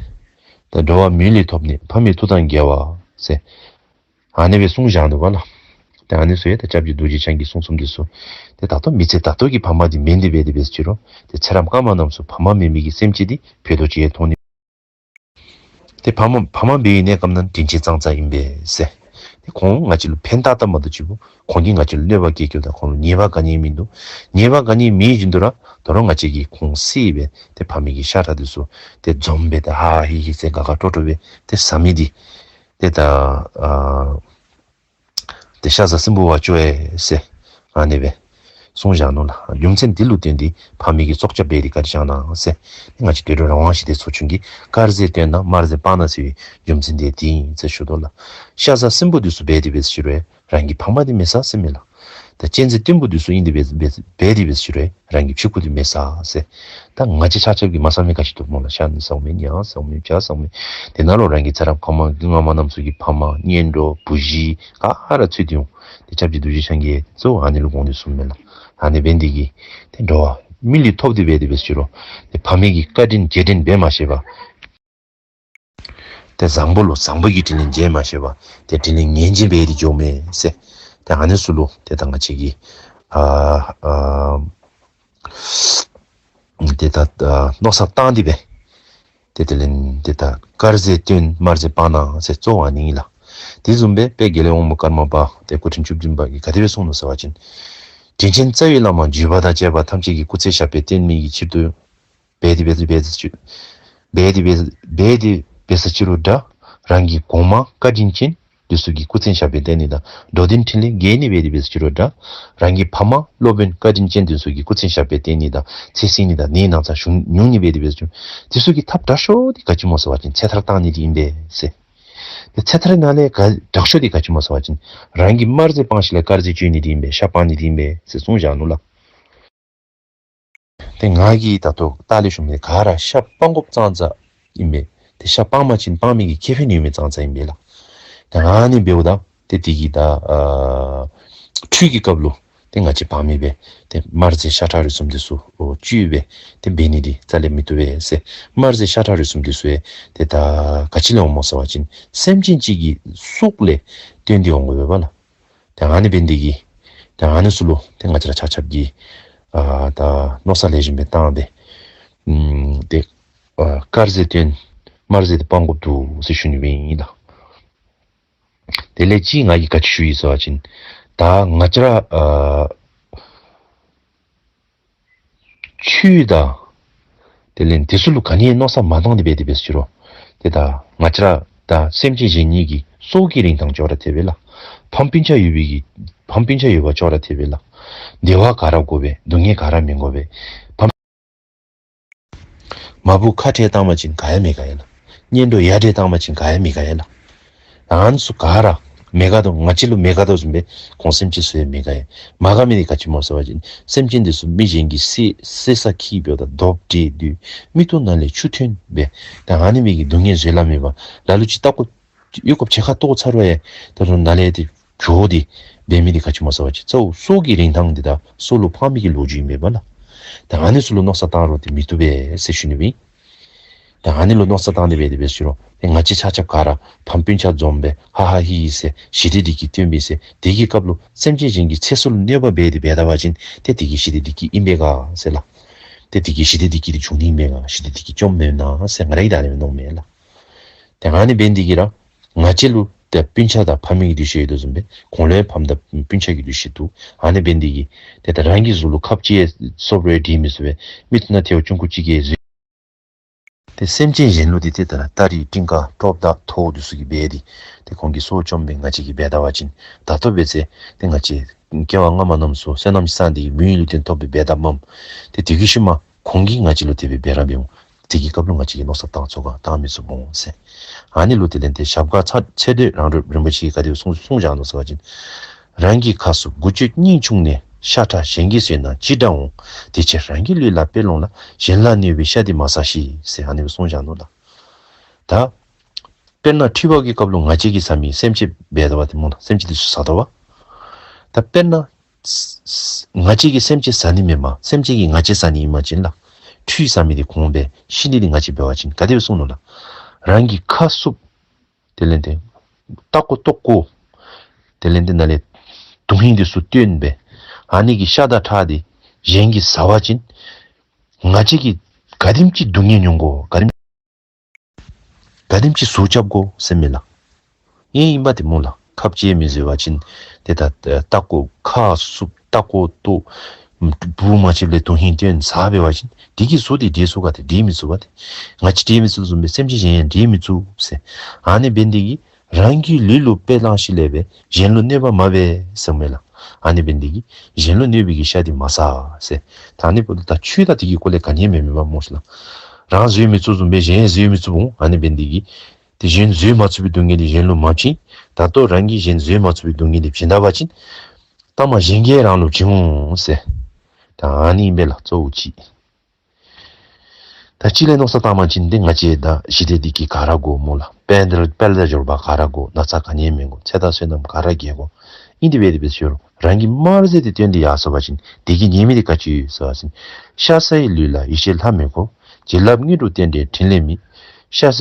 ད་འགྲོ་བ་མི་ལུས་ཐོབ་ནས། ཕ་མའི་མཐུ་དང་འགལ་བ་ཟེར། ཨ་ནེ་བའི་གསུང་བཞག་འདུག་བ་ལ། དེ་ཨ་ནེ་སུ་ཡོད་ད་སྐྱབས་རྗེ་རྡོ་རྗེ་འཆང་གི་གསུང་རྩོམ་འདི་སུ། དེ་ད་ལྟ་མི་ཚེ་ད་ལྟ་གི་ཕ་མ་དེ་མིན་དེ་བས་དེ་བས་ཕྱི་རོ། དེ་ཚེ་རབས་སྔ་མ་རྣམས་སུ་ཕ་མ་མེད་མི་གི་སེམས་ཅན་དེ་བོད་དུ་ཅི་ཡེ་མཐོང་ནི། དེ་ཕ་མ་ཕ་མ་བས་ཡིན་ནས་སྐབས་ན་དྲིན་ཆེན་ཙང་ཙང་ཡིན་པས་ཟེར། དེ་ཁོང་ང་ཅི་ལུ་ཕན་ཏག་ཏག་མ་གཏོགས་ཅི་བོ། ཁོང་གིས་ང་ཅི་ལུ་གནོད་པ་བསྐྱལ་རྒྱུ་དང་ཁོང་ལུ་ཉེས་པ་ག་ནི་མི་འདུག་ཉེས་པ་ག་ནི་མི་བཞིན་དུ་ར་དོ་རོ་ང་ཅི་གི་ཁོང་སྲིད་པས་དེ་ཕ་མ་གི་ཤ་ཁྲག་དེ་སུ། དེ་འཛོམས་པས་དེ་ཧ་ཧ་ཧི་ཧི་ཟེར་དགའ་དགའ་སྤྲོ་སྤྲོ་བས་དེ་ཟ་མི་དེ། དེ་ད་ཨ། དེ་ཤ་ཟ་སྲིན་པོ་བ་སྐྱོ་བས་ཟེར། ཨ་ནེ་བས། གསུང་བཞག་ནོ་ལ། རྒྱུ་མཚན་འདི་ལུ་བརྟེན་ཏེ་ཕ་མའི་གི་སྲོག་སྐྱབས་འབད་དེ་བཀའ་དྲིན་བསྐྱངས་གནང་ཟེར། ང་ཅི་དུད་འགྲོ་རང་དབང་ཞི་བདེའི་ཚོགས་ཆུང་གིས་དཀར་ཟས་སྟོན་དང་དམར་ཟས་སྤང་གནང་ཟེར་བའི་རྒྱུ་མཚན་དེ་དེ་ཡིན་ཟེར་ཞུ་དོ་ལ། ཤ་ཟ་སྲིན་པོ་དེ་སུ་འབད་དེ་འབད་ཟེར་ཞུ་རུང་རང་གི་ཕ་མ་དེ་མི་ཟ་ཟེར་མེད་ལ། ད་གཅན་གཟན་གཏུམ་པོ་དེ་སུ་ཡིན་དེ་འབད་འབད་འབད་དེ་འབད་ཟེར་ཞུ་རུང་རང་གི་ཕྲུ་གུ་དེ་མི་ཟ་ཟེར། ད་ང་ཅི་ཆ་ཁྱབ་ཀྱིས་མ་ཟ་མི་ག་ཅི་འདུག་སྨོ་ལ། ཤ་ནི་ཟ་མི་ཉ་ཟ་མི་བྱ་ཟ་མི། དེ་ནང་ལོ་རང་གི་ཚེ་རབས་སྔ་མ་སྔ་མ་རྣམས་སུ་གི་ཕ་མ་གཉེན་གྲོགས་བུ་གཞི་ག་ར་ཚུད་དེ་ཡོང་། དེ་སྐྱབས་རྗེ་རྡོ་རྗེ་འཆང་གིས་གཙོ་བོ་ཨ་ནེ་ལུ་དགོངས་ཏེ་གསུངས་མེད་ལ། ཨ་ནེ་བན་དེ་གིས་དེ་འགྲོ་བ་མི་ལུས་ཐོབ་སྟེ་འབད་དེ་འབད་ཟེར་རུང་དེ་ཕ་མའི་གི་བཀའ་དྲིན་རྗེས་དྲན་འབད་མ་ཤེས་པ། དེ་བཟང་པོ་ལུ་བཟང་པོ་གི་དྲིན་ལན་འཇལ་མ་ཤེས་པ། དེ་དྲིན་ལན་ངན་འཇལ་འབད་དེ་འགྱོ་མེད་ཟེར། དེ་ཨ་ནེ་སུ་ལུ་དེ་ད་ང་ཅི་གི་ཨ་ཨ། དེ་ད་མནོ་བསམ་བཏང་སྟེ་འབད། དེ་དེ་ལས་དེ་ད་དཀར་ཟས་སྟོན་དམར་ཟས་སྤང་གནང་ཟེར་གཙོ་བོ་ཨ་ནི་ཨིན་ལ། དེ་བཟུམ་སྦེ་དཔལ་དགེ་ལེགས་དབང་མོ་ཀརྨ་པ་དེ་སྐུ་ཕྲེང་བཅུ་བདུན་པ་གིས་ག་དེ་སྦེ་གསུངས་ནུག་ཟེར་བ་ཅིན། དྲིན་ཅན་རྩ་བའི་བླ་མ་བརྒྱུད་པ་དང་བཅས་པ་ཐམས་ཅད་ཀྱི་སྐུ་ཚེ་ཞབས་པད་བརྟན་མི་གི་ཕྱིར་དུ། འབད་དེ་འབད་དེ་འབད་དེ་འབད་དེ་འབད་དེ་འབད་དེ་འབད་ས་ཅི་རུང་འདྲ། རང་གི་གོང་མ་བཀའ་དྲིན་ཅན། འདི་ཚུ་གི་སྐུ་མཚན་ཞབས་པད་བརྟན་ནི་དང་། འགྲོ་དོན་འཕྲིན་ལས་རྒྱས་ནི་འབད་དེ་འབད་ས་ཅི་རུང་འདྲ། རང་གི་ཕ་མ་སློབ་དཔོན་བཀའ་དྲིན་ཅན་འདི་ཚུ་གི་སྐུ་མཚན་ཞབས་པད་བརྟན་ནི་དང་ཚེ་བསྲིང་ནི་དང་ནི་ནང་ཚ་གཞུང་ཉུང་ནི་འབད་དེ་འབད་ས་ཅི་རུང་། འདི་ཚུ་གི་ཐབས་དྲག་ཤོས་འདི་ག་ཅི་སྨོ་ཟེར་བ་ཅིན་ཚེ་ཐར་བཏང་ནི་འདི་ཨིན་པས་ཟེར། དེ་ཚེ་ཐར་ནང་ལས་ག་དྲག་ཤོས་འདི་ག་ཅི་སྨོ་ཟེར་བ་ཅིན་རང་གི་དམར་ཟས་སྤང་ཞིནམ་ལས་དཀར་ཟས་སྤྱོད་ནི་འདི་ཨིན་པས། ཤ་སྤང་ནི་འདི་ཨིན་པས་ཟེར་གསུངས་བཞག་ནུག་ལགས། དེ་ང་གིས་ད་ལྟོ་ལྟག་ལས་ཞུ་མི་ག་ར་ཤ་སྤང་དགོཔ་ཙང་ཙ་ཨིན་པས། དེ་ཤ་སྤང་མ་ཅིན་སྤང་མི་གི་ཁེ་ཕན་ཡོད་མི་ཙང་ཙ་ཨིན་པས་ལགས། དེ་ཨ་ནི་འབདཝ་ད་དེ་དེ་གི་ད་ཨ་ཁྲུས་ཀྱི་སྐབས་ལུ་དེ་ང་བཅས་སྤང་མི་སྦེ་དེ་དམར་ཟས་ཤ་ཁྲག་རུས་གསུམ་དེ་ཚུ་ཨོ་བཅུད་སྦེ་དེ་འབད་ནི་དེ་རྩ་ལས་མི་བཏུབ་པས་ཟེར། དམར་ཟས་ཤ་ཁྲག་རུས་གསུམ་དེ་ཚུ་ཡང་དེ་ད་ག་ཅི་ལས་འོང་སྨོ་ཟེར་བ་ཅིན་སེམས་ཅན་གཅིག་གི་སྲོག་ལས་བརྟེན་ཏེ་འོང་དགོ་པས་པ་ལགས། དེ་ཨ་ནི་འབད་ནི་དེ་གིས་དེ་ཨ་ནི་ཚུ་ལུ་དེ་ང་བཅས་ར་ཆ་ཁྱབ་ཀྱིས་ཨ་ད་མནོ་བསམ་ལེགས་ཤོམ་སྦེ་བཏང་སྦེ་ཨམ་དེ་ཨ་དཀར་ཟས་སྟོན་དམར་ཟས་དེ་སྤང་དགོཔ་འདུག་ཟེར་ཞུ་ནི་སྦེ་ཨིན་ལགས། དེ་ལས་གཅིག་ང་གིས་ག་ཅི་ཞུ་ཡི་ཟེར་བ་ཅིན་ད་ང་བཅས་ར་ཨ་ཆོས་དང་དེ་ལས་དེ་ཚུ་ལུ་ག་ནི་མནོ་བསམ་མ་བཏང་སྟེ་འབད་དེ་འབད་ས་ཅི་རུང་དེ་ད་ང་བཅས་ར་ད་སེམས་ཅན་གཞན་གཉིས་ཀྱི་སྲོག་གི་རིན་ཐང་ཅོག་ར་འཐད་པས་ལགས། ཕམ་སྤུན་ཆ་ཡོད་པའི་གི་ཕམ་སྤུན་ཆ་ཡོད་པ་ཅོག་ར་འཐད་པས་ལགས། བདེ་བ་ག་ར་དགོ་པས། སྡུག་བསྔལ་ག་ར་མི་དགོ་པས། ཕམ་མ་བུ་ཁ་བྲལ་བཏང་པ་ཅིན་ག་ཡང་མི་དགའ་ཡ་ལགས། གཉེན་གྲོགས་ཡ་བྲལ་བཏང་པ་ཅིན་ག་ཡང་མི་དགའ་ཡ་ལགས། ཨ་ནི་ཚུ་ག་ར་མི་དགའ་དོ་ང་བཅས་ལུ་མི་དགའ་དོ་བཟུམ་སྦེ་ཁོང་སེམས་ཅན་ཚུ་ཡང་མི་དགའ་ཡ། མ་དགའ་མི་དེ་ག་ཅི་སྨོ་ཟེར་བ་ཅིན་སེམས་ཅན་དེ་ཚུ་མི་གཞན་གྱིས་བསད་བསད་ས་ཁྱིའི་བུ་དང་རྡོབ་འདྲེ་བདུད་མིག་ཏོ་ནང་ལས་ཆུ་ཐོན་སྦེ་ད་ཨ་ནི་མི་གི་སྡུག་བསྔལ་བཟོད་གླགས་མེད་པ་ལ་ལུ་ཅིག་ལྟ་སྐོར་གཡོག་སྐོར་བྱེད་ཁ་ལྟོགས་ཚར་བ་ཡ་ད་རུང་ནཱ་ལས་དེ་བྱོག་སྟེ་འབད་མི་དེ་ག་ཅི་སྨོ་ཟེར་བ་ཅིན་གཙོ་བོ་སྲོག་གི་རིན་ཐང་འདི་དང་སྲོག་ལུ་ཕངས་མི་གི་ལོ་རྒྱུས་ཨིན་པས་པ་ལགས། ད་ཨ་ནི་ཚུ་ལུ་མནོ་བསམ་བཏང་རུང་དེ་མི་བཏུབ་པས་ཟེར་ཞུ་ནི་སྦེ་ཨིན། ད་ཨ་ནི་ལུ་མནོ་བསམ་བཏང་སྟེ་འབད་དེ་འབད་ས་ཅི་རུང་དེ་ང་བཅས་ཆ་ཁྱབ་ག་ར་ཕམ་སྤུན་ཆ་འཛོམས་སྦེ་ཧ་ཧ་ཧི་ཧི་ཟེར་ཞི་བདེ་བདེ་སྐྱིད་སྟོན་པའི་ཟེར་དེ་གི་སྐབས་ལུ་སེམས་ཅན་གཞན་གྱི་ཚེ་སྲོག་ལུ་གནོད་པ་འབད་དེ་འབད་ད་པ་ཅིན་དེ་དེ་གི་ཞི་བདེ་བདེ་སྐྱིད་ཨིན་པས་ག་ཟེར་ལགས། དེ་དེ་གི་ཞི་བདེ་བདེ་སྐྱིད་དེ་འབྱུང་ནི་ཨིན་པས་ག། ཞི་བདེ་བདེ་སྐྱིད་བཅོམ་མེན་ན་ཟེར་ང་རའི་ད་ལས་མནོ་མེད་ལགས། དེ་ཨ་ནི་འབད་ནི་དེ་གིས་ར་ང་བཅས་ལུ་དེ་སྤུན་ཆ་དང་ཕ་མའི་གི་འདུ་ཤེས་ཡོད་དོ་བཟུམ་སྦེ་ཁོང་ལུ་ཡང་ཕམ་དང་སྤུན་ཆ་གི་འདུ་ཤེས་འདུག། ཨ་ནི་འབད་ནི་དེ་གིས་དེ་ད་རང་གི་གཟུགས་ལུ་ཁབ་ཅིག་ཡང་སོབ་རེ་སྒྲིལ་མི་ཚུགས་པས། མིག་ཏོ་ནང་ཐལཝ་ཆུང་ཀུ་ཅིག་གིས་བཟོས། དེ་སེམས་ཅན་གཞན་ལུ་དེ་དེ་ལྟར་སྟ་རེ་སྤྲིན་དཀར་གྲོགས་དང་ཐོག་འདི་ཚུ་གིས་འབད་དེ་དེ་ཁོང་གི་སྲོག་བཅོམ་སྦེ་ང་བཅས་ཀྱིས་འབད་ད་པ་ཅིན་ད་ལྟོ་འབད་ཚེ་དེ་ང་བཅས་སྐྱེ་བ་སྔ་མ་རྣམས་སུ་བསོད་ནམས་བསགས་ཏེ་མི་ཡི་ལུས་རྟེན་ཐོབ་སྦེ་འབད་ད་མས། དེ་དེ་གི་ཤུལ་མ་ཁོང་གིས་ང་བཅས་ལུ་དེ་སྦེ་འབད་ར་འབད་འོང་། དེ་གི་སྐབས་ལུ་ང་བཅས་ཀྱིས་མནོ་བསམ་བཏང་ཚུགས་ག་བཏང་མི་ཚུགས་འོང་ཟེར། ཨ་ནི་ལུ་དེ་ལས་དེ་ཞབས་དཀར་ཚ་ཚེ་སྟོད་རང་གྲོལ་རིན་པོ་ཆེ་གིས་ག་དེ་གསུངས་གསུངས་བཞག་ནུག་ཟེར་བ་ཅིན། རང་གི་ཁ་སོ་དགུ་གཅོད་སྙིང་ཕྱུང་ནས། ཤ་ཁྲག་གཞན་གྱིས་ཟོས་ན་ཅི་འདྲ་འོང་། དེ་ཕྱིར་རང་གི་ལུས་ལ་དཔེ་ལོངས་ལ། གཞན་ལ་གནོད་པའི་ཤ་འདི་མ་ཟ་ཞིག་ཟེར་ཨ་ནི་སྦེ་གསུངས་བཞག་ནུག་ལགས། ད་དཔེར་ན་འཁྲུལ་པ་གི་སྐབས་ལུ་ང་བཅས་ཀྱིས་ཟ་མི་སེམས་ཅན་འབད་དོ་བ་དེ་སྨོ་ལགས། སེམས་ཅན་དེ་ཚུ་ཟ་དོ་བ། ད་དཔེར་ན་ང་བཅས་ཀྱིས་སེམས་ཅན་ཟ་ནི་མེན་པར་སེམས་ཅན་གྱིས་ང་བཅས་ཟ་ནི་ཨིན་པ་ཅིན་ལགས། འཁྲུལ་ཟ་མི་དེ་གོང་འབད། ཤི་ནི་དེ་ང་བཅས་འབད་བ་ཅིན་ག་དེ་སྦེ་གསུངས་ནུག་ལགས། རང་གི་ཁ་བསུབ། དེ་ལས་ཏེ་ལྟག་ཀོ་ལྟོགས་ཀོ། དེ་ལས་ཏེ་ནཱ་ལས་དོན་ཧིང་དེ་ཚུ་བཏོན་སྦེ། ཨ་ནི་གི་ཤ་དང་ཁྲག་དེ་གཞན་གྱིས་ཟ་བ་ཅིན་ང་བཅས་ཀྱིས་ག་དེམ་ཅིག་སྡུག་བསྔལ་མྱོང་དགོ། ག་དེམ་ག་དེམ་ཅིག་ཟུག་རྐྱབ་དགོ་ཟེར་མས་ལགས། ཨིན་ཨིན་པ་དེ་སྨོ་ལགས། ཁབ་ཅིག་མི་བཟོད་པ་ཅིན་དེ་ད་ལྟག་ཀོ་ཁ་བསུབ་ལྟག་ཀོ་ལྟོགས། བུ་མ་ཆིབས་ལས་དོན་ཧིང་བཏོན་ཟ་འབད་བ་ཅིན་དེ་གིས་ཟུག་དེ་འདྲེ་ཟུག་ག་དེ་འདྲེ་མི་ཚུགས་པ་དེ། ང་བཅས་འདྲེ་མི་ཚུགས་བཟུམ་སྦེ་སེམས་ཅན་གཞན་ཡང་འདྲེ་མི་ཚུགས་ཟེར། ཨ་ནི་འབད་ནི་དེ་གིས་རང་གི་ལུས་ལུ་དཔེ་བླངས་ཞིནམ་ལས་སྦེ་གཞན་ལུ་གནོད་པ་མ་འབད་ཟེར་མས་ལགས། ཨ་ནི་འབད་ནི་དེ་གིས་གཞན་ལུ་གནོད་པའི་གི་ཤ་དེ་མ་ཟ་ཟེར། ད་ཨ་ནི་འབདཝ་ད་ཆོས་དང་དེ་གི་སྐོར་ལས་ག་ནི་ཡང་མེད་མེན་པ་སྨོ་ཤིག་ལགས། རང་བཟོད་མི་ཚུགས་བཟུམ་སྦེ་གཞན་བཟོད་མི་ཚུགས་འོང་། ཨ་ནི་འབད་ནི་དེ་གིས་དེ་གཞན་བཟོད་མ་ཚུགས་པའི་སྡུག་བསྔལ་དེ་གཞན་ལུ་མ་བྱིན། ད་ལྟོ་རང་གིས་གཞན་བཟོད་མ་ཚུགས་པའི་སྡུག་བསྔལ་དེ་བྱིན་ད་པ་ཅིན་ལྟག་མ་གཞན་གྱིས་རང་ལུ་བྱིན་འོང་ཟེར། ད་ཨ་ནི་ཨིན་པས་ལགས་གཙོ་བོ་གཅིག། ད་གཅིག་ལས་མནོ་བསམ་བཏང་པ་ཅིན་ཏེ་ང་བཅས་ད་ཞི་བདེ་འདི་གིས་ག་ར་དགོ་སྨོ་ལགས། དཔལ་དང་དཔལ་དང་འབྱོར་པ་ག་ར་དགོ། ན་ཚ་ག་ནི་ཡང་མི་དགོ། ཚེ་དང་བསོད་ནམས་ག་ར་རྒྱས་དགོ། ཨིན་དེ་སྦེ་དེ་སྦེ་ཟེར་རུང་རང་གིས་དམར་ཟས་དེ་བཏོན་ཏེ་ཡར་སོང་པ་ཅིན་དེ་གིས་ཉེས་དམིགས་དེ་ག་ཅི་ཡོད་ཟེར་བ་ཅིན། ཤ་ཟའི་ལུས་ལ་ཡེ་ཤེས་ལྷ་མི་དགོ། བྱིན་རླབས་དངོས་གྲུབ་རྟེན་འབྲེལ་འཕྲིན་ལས་མེད། ཤ་ཟ་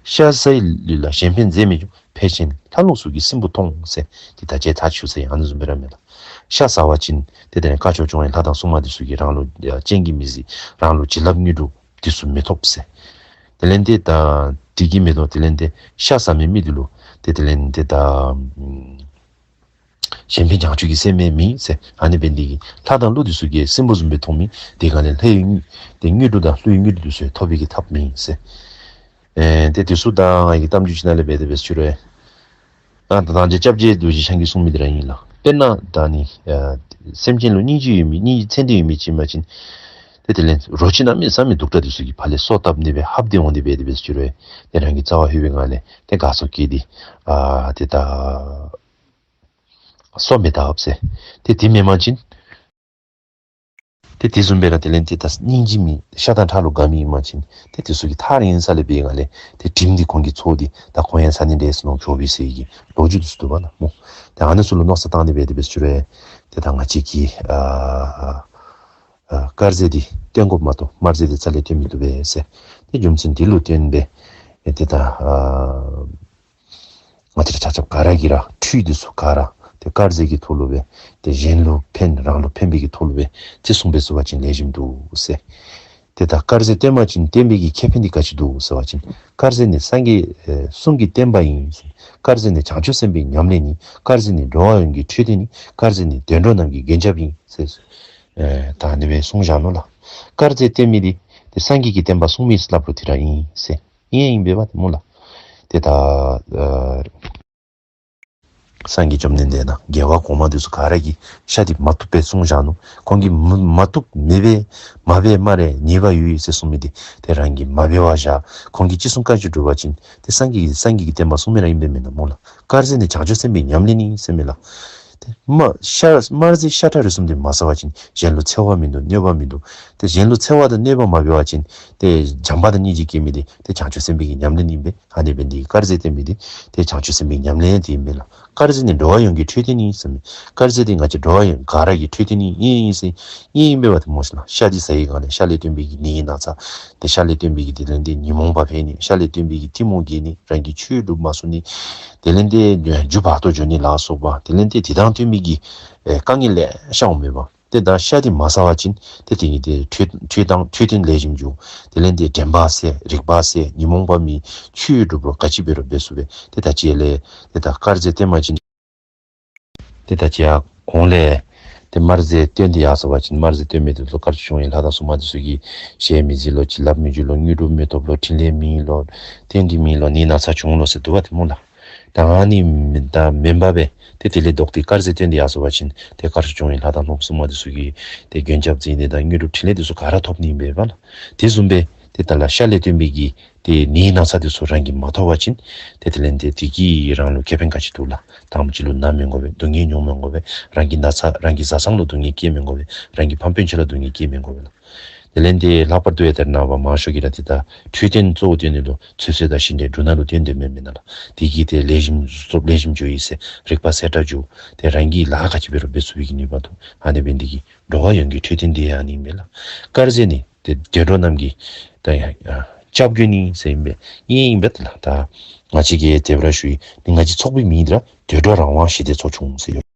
ཤ་ཟའི་ལུས་ལ་གཞན་ཕན་མཛད་མི་འབྱུང་། ཕལ་ཆེར་ལྷ་ལུགས་སུ་གི་སྲིན་བུ་མཐོང་ཟེར། དེ་ད་ཅི་ད་ཆུ་ཟེར་ཨ་ནི་བཟུམ་སྦེ་ར་མས་ལགས། ཤ་ཟ་བ་ཅིན་དེ་ལྟར་དཀར་ཕྱོགས་སྐྱོང་བའི་ལྷ་དང་སྲུང་མ་དེ་ཚུ་གིས་རང་ལུ་སྤྱན་གྱིས་མི་གཟིགས། རང་ལུ་བྱིན་རླབས་དངོས་གྲུབ་དེ་ཚུ་མི་ཐོབ་ཟེར། དེ་ལས་ཏེ་ད་དེ་གིས་མི་དོ། དེ་ལས་ཏེ་ཤ་ཟ་མི་མི་དེ་ལུ་དེ་དེ་ལས་ཏེ་ད་གཞན་ཕན་བྱང་ཆུབ་ཀྱི་སེམས་མེད་མི་ཟེར། ཨ་ནི་འབད་ནི་དེ་གིས་ལྷ་དང་ཀླུ་དེ་ཚུ་གིས་སྲིན་བུ་བཟུམ་སྦེ་མཐོང་མི་དེ་ག་ལས་ལྷའི་དངོས་དེ་དངོས་གྲུབ་དང་ཀླུའི་དངོས་གྲུབ་དེ་ཚུ་ཐོབ་པའི་གི་ཐབས་མེད་ཟེར། ཨེ་ཏེ་དེ་ཚུ་ད་ང་གིས་གཏམ་རྒྱུད་ཅིག་ནང་ལས་འབད་དེ་འབད་ཞུ་རུང་། ད་ད་ང་བཅས་སྐྱབས་རྗེ་རྡོ་རྗེ་འཆང་གིས་གསུངས་མི་དེ་ར་ཨིན་ལགས། དཔེར་ན་ད་ནི་ཨ་སེམས་ཅན་ལུ་སྙིང་རྗེ་ཡོད་མི་སྙིང་རྗེ་ཚད་འདི་ཡོད་མི་ཅིག་ཨིན་པ་ཅིན་ཏེ་དེ་ལས་རོ་ཁྱི་གནམ་མེད་ས་མེད་གདུག་དྲགས་དེ་ཚུ་གིས་ཕར་ལས་སོ་བཏབ་ནི་སྦེ་ཧབ་སྟེ་འོང་སྟེ་འབད་དེ་འབད་ཞུ་རུང་། ཏེ་རང་གི་རྩ་བ་ལྷོད་པའི་ངང་ལས་ཏེ་དགའ་ཚོར་སྐྱེས་ཏེ་ཨ་ཏེ་ད་སོ་མི་བཏབ་ཟེར། ཏེ་དེ་མེན་པ་ཅིན་ཏེ་དེ་བཟུམ་སྦེ་ར་དེ་ལས་ཏེ་ད་སྙིང་རྗེ་མེད་ཤ་དང་ཁྲག་ལུ་དགའ་མི་ཨིན་པ་ཅིན་ཏེ་དེ་ཚུ་གིས་ཐག་རིང་ས་ལས་འབད་ངང་ལས་ཏེ་དྲིམ་འདི་ཁོང་གི་ཚོར་ཏེ་ད་ཁོང་ཡང་ཟ་ནི་འདྲས་ཟེར་མནོ་འགྱོ་བའི་ཟེར་གྱི་ལོ་རྒྱུས་དེ་ཚུ་འདུག་པ་ལགས་སྨོ། ཏེ་ཨ་ནི་ཚུ་ལུ་མནོ་བསམ་བཏང་སྟེ་འབད་དེ་འབད་ཞུ་རུང་། ཏེ་ད་ང་བཅས་ཀྱིས་ཨ་ཨ་དཀར་ཟས་འདི་བཏོན་དགོཔ་མ་གཏོགས་དམར་ཟས་འདི་རྩ་ལས་བཏོན་མི་བཏུབ་པས་ཟེར། ཏེ་རྒྱུ་མཚན་འདི་ལུ་བརྟེན་སྦེ་ཏེ་ད་ཨ་ང་བཅས་ར་ཆ་ཁྱབ་ག་ར་གིས་ར་འཕྲུལ་འདི་ཚུ་ག་ར་ཏེ་དཀར་ཟས་ཀྱི་ཐོག་ལུ་སྦེ་ཏེ་གཞན་ལུ་ཕན་རང་ལུ་ཕན་པའི་གི་ཐོག་ལུ་སྦེ་ཅིག་གསུངས་པས་ཟེར་བ་ཅིན་ལེགས་ཤོམ་འདུག་ཟེར། ཏེ་ད་དཀར་ཟས་བཏོན་པ་ཅིན་བཏོན་པའི་གི་ཁེ་ཕན་འདི་ག་ཅི་འདུག་ཟེར་བ་ཅིན་དཀར་ཟས་ནི་སངས་རྒྱས་ཨེ་གསུང་གི་བསྟན་པ་ཨིན་ཟེར། དཀར་ཟས་ནི་བྱང་ཆུབ་སེམས་དཔའི་ཉམས་ལེན་ཨིན། དཀར་ཟས་ནི་འགྲོ་བ་ཡོངས་ཀྱི་འཕྲོད་བསྟེན་ཨིན། དཀར་ཟས་ནི་དུད་འགྲོ་རྣམས་ཀྱི་མགོན་སྐྱབས་ཨིན་ཟེར། ཨེ་ད་ཨ་ནི་སྦེ་གསུངས་བཞག་ནུག་ལགས། དཀར་ཟས་བཏོན་མི་འདི་ཏེ་སངས་རྒྱས་ཀྱི་བསྟན་པ་སྲུང་མི་སླབ་རུང་དེ་ར་ཨིན་ཟེར། ཨིན་ཨིན་པས་པ་དེ་སྨོ་ལགས། ཏེ་ད་ཨ་སངས་རྒྱས་བཅོམ་ལྡན་འདས་དང་རྒྱལ་བ་གོང་མ་དེ་ཚུ་ག་ར་གིས་ཤ་འདི་མ་བཏུབ་པས་གསུངས་བཞག་ནུག། ཁོང་གིས་མ་མ་བཏུབ་མི་འབད་མ་འབད་སྨ་རེ་ཉེས་པ་ཡོད་ཟེར་གསུངས་མི་འདི་ཏེ་རང་གིས་མ་འབད་བར་བཞག། ཁོང་གིས་ཅི་གསུང་བཀའ་བཞིན་སྒྲུབ་པ་ཅིན་ཏེ་སངས་རྒྱས་ཀྱི་སངས་རྒྱས་ཀྱི་བསྟན་པ་སྲུང་མི་ར་ཨིན་པས་མེན་ན་སྨོ་ལགས། དཀར་ཟས་ནི་བྱང་ཆུབ་སེམས་དཔའི་ཉམས་ལེན་ཨིན་ཟེར་མས་ལགས། ཏེ་དམར་ཤ་དམར་ཟས་ཤ་ཁྲག་རེ་ཟུང་འདི་མ་ཟ་བ་ཅིན་གཞན་ལུ་འཚེ་བ་མིན་འདུག། གནོད་པ་མིན་འདུག། ཏེ་གཞན་ལུ་འཚེ་བ་དང་གནོད་པ་མ་འབད་བ་ཅིན་ཏེ་བྱམས་པ་དང་སྙིང་རྗེ་སྐྱེ་མི་འདི་ཏེ་བྱང་ཆུབ་སེམས་དཔའི་གི་ཉམས་ལེན་ཨིན་པས། ཨ་ནི་འབད་ནི་འདི་གིས་དཀར་ཟས་བཏོན་མི་འདི་ཏེ་བྱང་ཆུབ་སེམས་དཔའི་ཉམས་ལེན་དེ་ཨིན་པས་ལགས། དཀར་ཟས་ནི་འགྲོ་བ་ཡོངས་ཀྱི་འཕྲོད་བསྟེན་ཨིན་ཟེར་མས། དཀར་ཟས་འདི་ང་བཅས་འགྲོ་བ་ཡོངས་ག་ར་གི་འཕྲོད་བསྟེན་ཨིན་ཨིན་ཟེར་ཨིན་ཨིན་པས་པ་དེ་སྨོ་ཤིག་ལགས། ཤ་འདི་ཟ་བའི་སྒང་ལས་ཤ་ལས་བཏོན་པའི་གི་ནད་ན་ཚ་ཏེ་ཤ་ལས་བཏོན་པའི་གི་དེ་ལས་ཏེ་ཉོན་མོངས་པ་འཕེལ་ནི། ཤ་ལས་བཏོན་པའི་གི་གཏི་མུག་རྒྱས་ནི། རང་གིས་ཆོས་སྒྲུབ་མ་ཚུགས་ནི། དེ་ལས་ཏེ་རྒྱུ་བར་དོ་འགྱོ་ནི་ལ་སོགས་པ་དེ་ལས་ཏེ་དེ་དང་བསྟུན་པའི་གི་ཨེ་དཀའ་ངལ་ལེ་ཤ་འོང་མས་པ། ཏེ་ད་ཤ་འདི་མ་ཟ་བ་ཅིན་ཏེ་དེ་གི་ཏེ་འཕྲོད་འཕྲོད་བསྟེན་འཕྲོད་བསྟེན་ལེགས་ཤོམ་འབྱུང་། དེ་ལས་ཏེ་དྲན་པ་གསལ། རིག་པ་གསལ། ཉོན་མོངས་པ་མེད། ཆོས་སྒྲུབ་རུང་ག་ཅི་འབད་རུང་འབད་ཚུགས་པས། ཏེ་ད་ཅི་ལས་ཏེ་ད་དཀར་ཟས་བཏོན་པ་ཅིན་ཏེ་ད་ཅི་གོང་ལས་ཏེ་དམར་ཟས་བཏོན་ཏེ་ཡར་སོང་བ་ཅིན་དམར་ཟས་བཏོན་མི་དེ་ཚུ་དཀར་ཕྱོགས་སྐྱོང་བའི་ལྷ་དང་སྲུང་མ་དེ་ཚུ་གིས་ཞལ་མི་གཟིགས་ལོ། བྱིན་རླབས་མི་འཇུག་ལོ། དངོས་གྲུབ་མི་ཐོབ་ལོ། འཕྲིན་ལས་མེད་ལོ། རྟེན་འབྲེལ་མེད་ལོ། ནད་ན་ཚ་བྱུང་ལོ་ཟེར་འདུག་པ་དེ་སྨོ་ལགས། ད་ཨ་ནི་མེན་ད་མེན་པ་སྦེ་ཏེ་དེ་ལས་ལྡོག་སྟེ་དཀར་ཟས་བཏོན་ཏེ་ཡར་སོང་བ་ཅིན་ཏེ་དཀར་ཕྱོགས་སྐྱོང་བའི་ལྷ་དང་སྲུང་མ་དེ་ཚུ་གིས་ཏེ་མགོན་སྐྱབས་འཛིན་ནི་དང་དངོས་གྲུབ་འཕྲིན་ལས་དེ་ཚུ་ག་ར་ཐོབ་ནི་ཨིན་པས་པ་ལགས། དེ་བཟུམ་སྦེ་ དེ་ལྟར་ལ་ཤ་ལས་བཏོན་པའི་གི་དེ་ནད་ན་ཚ་དེ་ཚོ་རང་གིས་མ་ཐོབ་པ་ཅིན་དེ་དེ་ལས་དེ་དེ་གིས་རང་ལུ་ཁེ་ཕན་ག་ཅི་འདུག་ལགས། དང་པོ་ཅིག་ལུ་ན་མི་དགོ་པས། སྡུག་བསྔལ་མྱོང་མི་དགོ་པས། རང་གི་ན་ཚ་རང་གི་བཟའ་ཚང་ལུ་སྡུག་བསྔལ་སྐྱེ་མི་དགོ་པས། རང་གི་ཕམ་སྤུན་ཆ་ལུ་སྡུག་བསྔལ་སྐྱེ་མི་དགོ་པས་ལགས། དེ་ལས་དེ་ལྷག་པར་དུ་ཡང་དེ་ནངས་པ་མང་ཤོས་ཀྱིས་ར་དེ་ད་འཕྲོད་བསྟེན་གཙོ་བོ་བསྟེན་ནི་ལུ་ཚོད་བསྲེ་དང་ཤིང་འབྲས་འབྲུ་སྣ་ལུ་བསྟེན་དོ་མེན་མེན་ན་ལགས། དེ་གིས་དེ་ལེགས་ཤོམ་གཟུགས་སྟོབས་ལེགས་ཤོམ་འགྱོ་ཡི་ཟེར། རིག་པ་གསལ་དྲགས་འགྱོ། དེ་རང་གིས་ལཱ་ག་ཅི་འབད་རུང་འབད་ཚུགས་པའི་གི་ནུས་པ་འདུག། ཨ་ནི་འབད་ནི་དེ་གིས་འགྲོ་བ་ཡོངས་ཀྱི་འཕྲོད་བསྟེན་དེ་ཨ་ནི་མས་ལགས། དཀར་ཟས་ནི་དེ་དུད་འགྲོ་རྣམས་ཀྱི་ད་ཡང་སྐྱབས་མགོན་ནི་ཟེར་ཨིན་པས། ཨིན་ཨིན་པས་ལགས། ད་ང་བཅས་ཀྱིས་དེ་སྦེ་ར་ཞུ་ཡི། ནི་ང་བཅས་ཚོགས་པའི་མིང་འདི་ར་དུད་འགྲོ་རང་དབང་ཞི་བདེ་ཚོགས་ཆུང་ཟེར་ཡོད།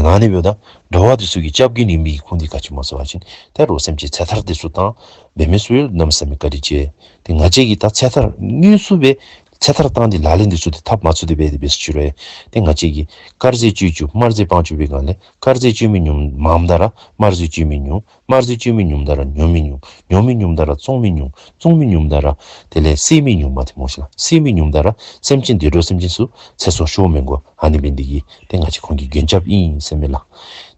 ཨ་ནི་འབདཝ་ད་འགྲོ་བ་དེ་ཚུ་གི་སྐྱབས་མགོན་ཨིན་པའི་ཁུངས་འདི་ག་ཅི་སྨོ་ཟེར་བ་ཅིན་ད་རུང་སེམས་ཅན་ཚེ་ཐར་དེ་ཚུ་བཏང་འབད་མི་ཚུ་ཡང་གནམ་མེད་ས་མེད་བཀའ་དྲིན་ཆེ། དེ་ང་བཅས་ཀྱིས་ད་ཚེ་ཐར་དངོས་སུ་སྦེ་ཚེ་ཐར་བཏང་སྟེ་ལག་ལེན་དེ་ཚུ་དེ་འཐབ་མ་ཚུགས་ཏེ་འབད་དེ་འབད་ཟེར་ཞུ་རུང་། དེ་ང་བཅས་ཀྱིས་དཀར་ཟས་སྤྱོད་བཅུག་དམར་ཟས་སྤང་བཅུག་པའི་སྒང་ལས་དཀར་ཟས་སྤྱོད་མི་ཉུང་མངམ་ད་ར་དམར་ཟས་སྤྱོད་མི་ཉུང་། དམར་ཟས་སྤྱོད་མི་ཉུངམ་ད་ར་ཉོ་མི་ཉུང་། ཉོ་མི་ཉུངམ་ད་ར་བཙོང་མི་ཉུང་། བཙོང་མི་ཉུངམ་ད་ར་དེ་ལས་བསད་མི་ཉུང་མ་དེ་སྨོ་ཤིག་ལགས། བསད་མི་ཉུངམ་ད་ར་སེམས་ཅན་དུད་འགྲོ་སེམས་ཅན་ཚུ་ཚེ་སྲོག་ཤོར་མི་དགོ། ཨ་ནི་འབད་ནི་དེ་གིས་དེ་ང་བཅས་ཁོང་གི་མགོན་སྐྱབས་ཨིན་ཟེར་མས་ལགས།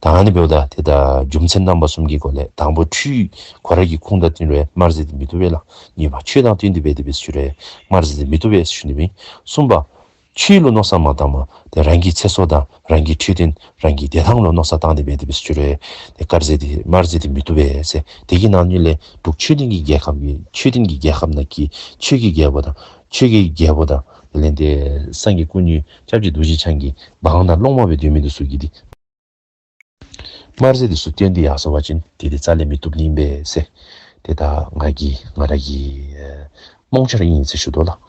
ད་ཨ་ནི་འབདཝ་ད་དེ་ད་རྒྱུ་མཚན་རྣམ་པ་གསུམ་གྱི་སྒོ་ལས་དང་པོ་འཕྲུལ་ཁོ་ར་གི་ཁུངས་དང་བསྟུན་རུང་དམར་ཟས་དེ་མི་བཏུབ་པས་ལགས། གཉིས་པ་ཆོས་དང་བསྟུན་ཏེ་འབད་དེ་འབད་ཟེར་ཞུ་རུང་དམར་ཟས་དེ་མི་བཏུབ་པས་ཟེར་ཞུ་ནི་ཨིན། གསུམ་པ་ཆོས་ལུ་མནོ་བསམ་མ་བཏངམ་དེ་རང་གི་ཚེ་སྲོག་དང་རང་གི་འཕྲོད་བསྟེན་རང་གི་བདེ་ཐང་ལུ་མནོ་བསམ་བཏང་སྟེ་འབད་དེ་འབད་ཟེར་ཞུ་རུང་དེ་དཀར་ཟས་དེ་དམར་ཟས་དེ་མི་བཏུབ་པས་ཟེར། དེ་གི་ནང་ཉིད་ལས་འབྲུག་ཆོས་ལྡན་གྱི་རྒྱལ་ཁབ་ཀྱི་ཆོས་ལྡན་གྱི་རྒྱལ་ཁབ་ནང་གི་ཆོས་ཀྱི་རྒྱལ་པོ་དང་ཆོས་ཀྱི་རྒྱལ་པོ་དང་དེ་ལས་དེ་སངས་རྒྱས་སྐུ་ཉིད་སྐྱབས་རྗེ་རྡོ་རྗེ་འཆང་གི་འབངས་དང་སློབ་མ་སྦེ་སྡོད་མི་དེ་ཚུ་གིས་དེ་དམར་ཟས་དེ་ཚུ་བསྟེན་ཏེ་ཡར་སོང་བ་ཅིན་དེ་དེ་རྩ་ལས་མི་བཏུབ་ནི་ཨིན་པས་ཟེར། དེ་ད་ང་གི་ང་ར་གི་ཨེ་རྨོངས་འཆར་ཨིན་ཟེར་ཞུ་དོ་ལགས།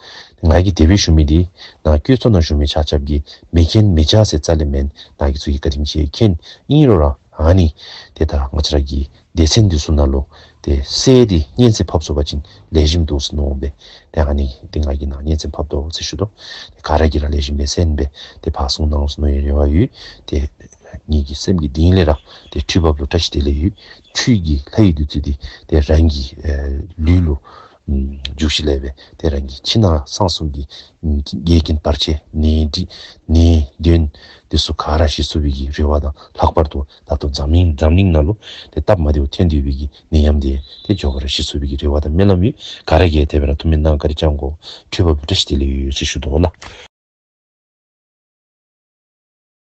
ང་གིས་དེ་སྦེ་ཞུ་མི་དེ་ནཱ་བཀོད་ཚོགས་ནང་བཞུགས་མི་ཆ་ཁྱབ་ཀྱིས་མི་མཁྱེན་མི་བྱ་ཟེར་རྩ་ལས་མེན། ནཱ་གི་ཚུ་གིས་བཀའ་དྲིན་ཆེ་མཁྱེན། ཨིན་རུང་ར་ཨ་ནི་དེ་ད་ང་བཅས་ར་གི་སྡེ་ཚན་དེ་ཚུ་ནང་ལུ་དེ་སྲས་དེ་སྙན་ཚིག་ཕབ་སོང་བ་ཅིན་ལེགས་ཤོམ་འདུག་ཟེར་མནོ་འོང་པས། དེ་ཨ་ནི་དེ་ང་གིས་ནཱ་སྙན་ཚིག་ཕབ་དོ་ཟེར་ཞུ་དོ། དེ་ག་ར་གིས་ར་ལེགས་ཤོམ་སྦེ་གསན་སྦེ་དེ་ཕར་གསུང་གནང་ཟེར་མནོ་བའི་རེ་བ་ཡོད། དེ་ངེ་གི་སེམས་ཀྱི་གཏིང་ལས་ར་དེ་འཕྲུལ་བབས་ལུ་བཀྲ་ཤིས་བདེ་ལེགས་ཡོད། འཕྲུལ་གྱི་ལྷ་ཡི་བདུད་རྩི་དེ་དེ་རང་གི་ཨེ་ལུས་ལུ་ཨམ་འཇུག་ཤིག་ལས་སྦེ་དེ་རང་གི་ཕྱི་ནང་གསང་གསུམ་གྱི་ཨམ་འགལ་རྐྱེན་བར་ཆད་ནད་འདི་ནད་གདོན་དེ་ཚུ་ག་ར་ཞི་ཚུགས་པའི་གི་རེ་བ་དང་ལྷག་པར་དུ་ད་ལྟོ་འཛམ་གླིང་འཛམ་གླིང་ནང་ལུ་དེ་སྟབས་མ་བདེཝ་ཐོན་སྡོད་པའི་གི་ནད་ཡམས་དེ་དེ་མགྱོགས་པར་ཞི་ཚུགས་པའི་གི་རེ་བ་དང་སྨོན་ལམ་ཡོད། ག་ར་གིས་དེ་སྦེ་ར་ཐུགས་སྨོན་གནང་བཀའ་དྲིན་བསྐྱང་དགོ། འཕྲུལ་བབས་ལུ་བཀྲ་ཤིས་བདེ་ལེགས་ཡོད་ཟེར་ཞུ་དོ་ལགས།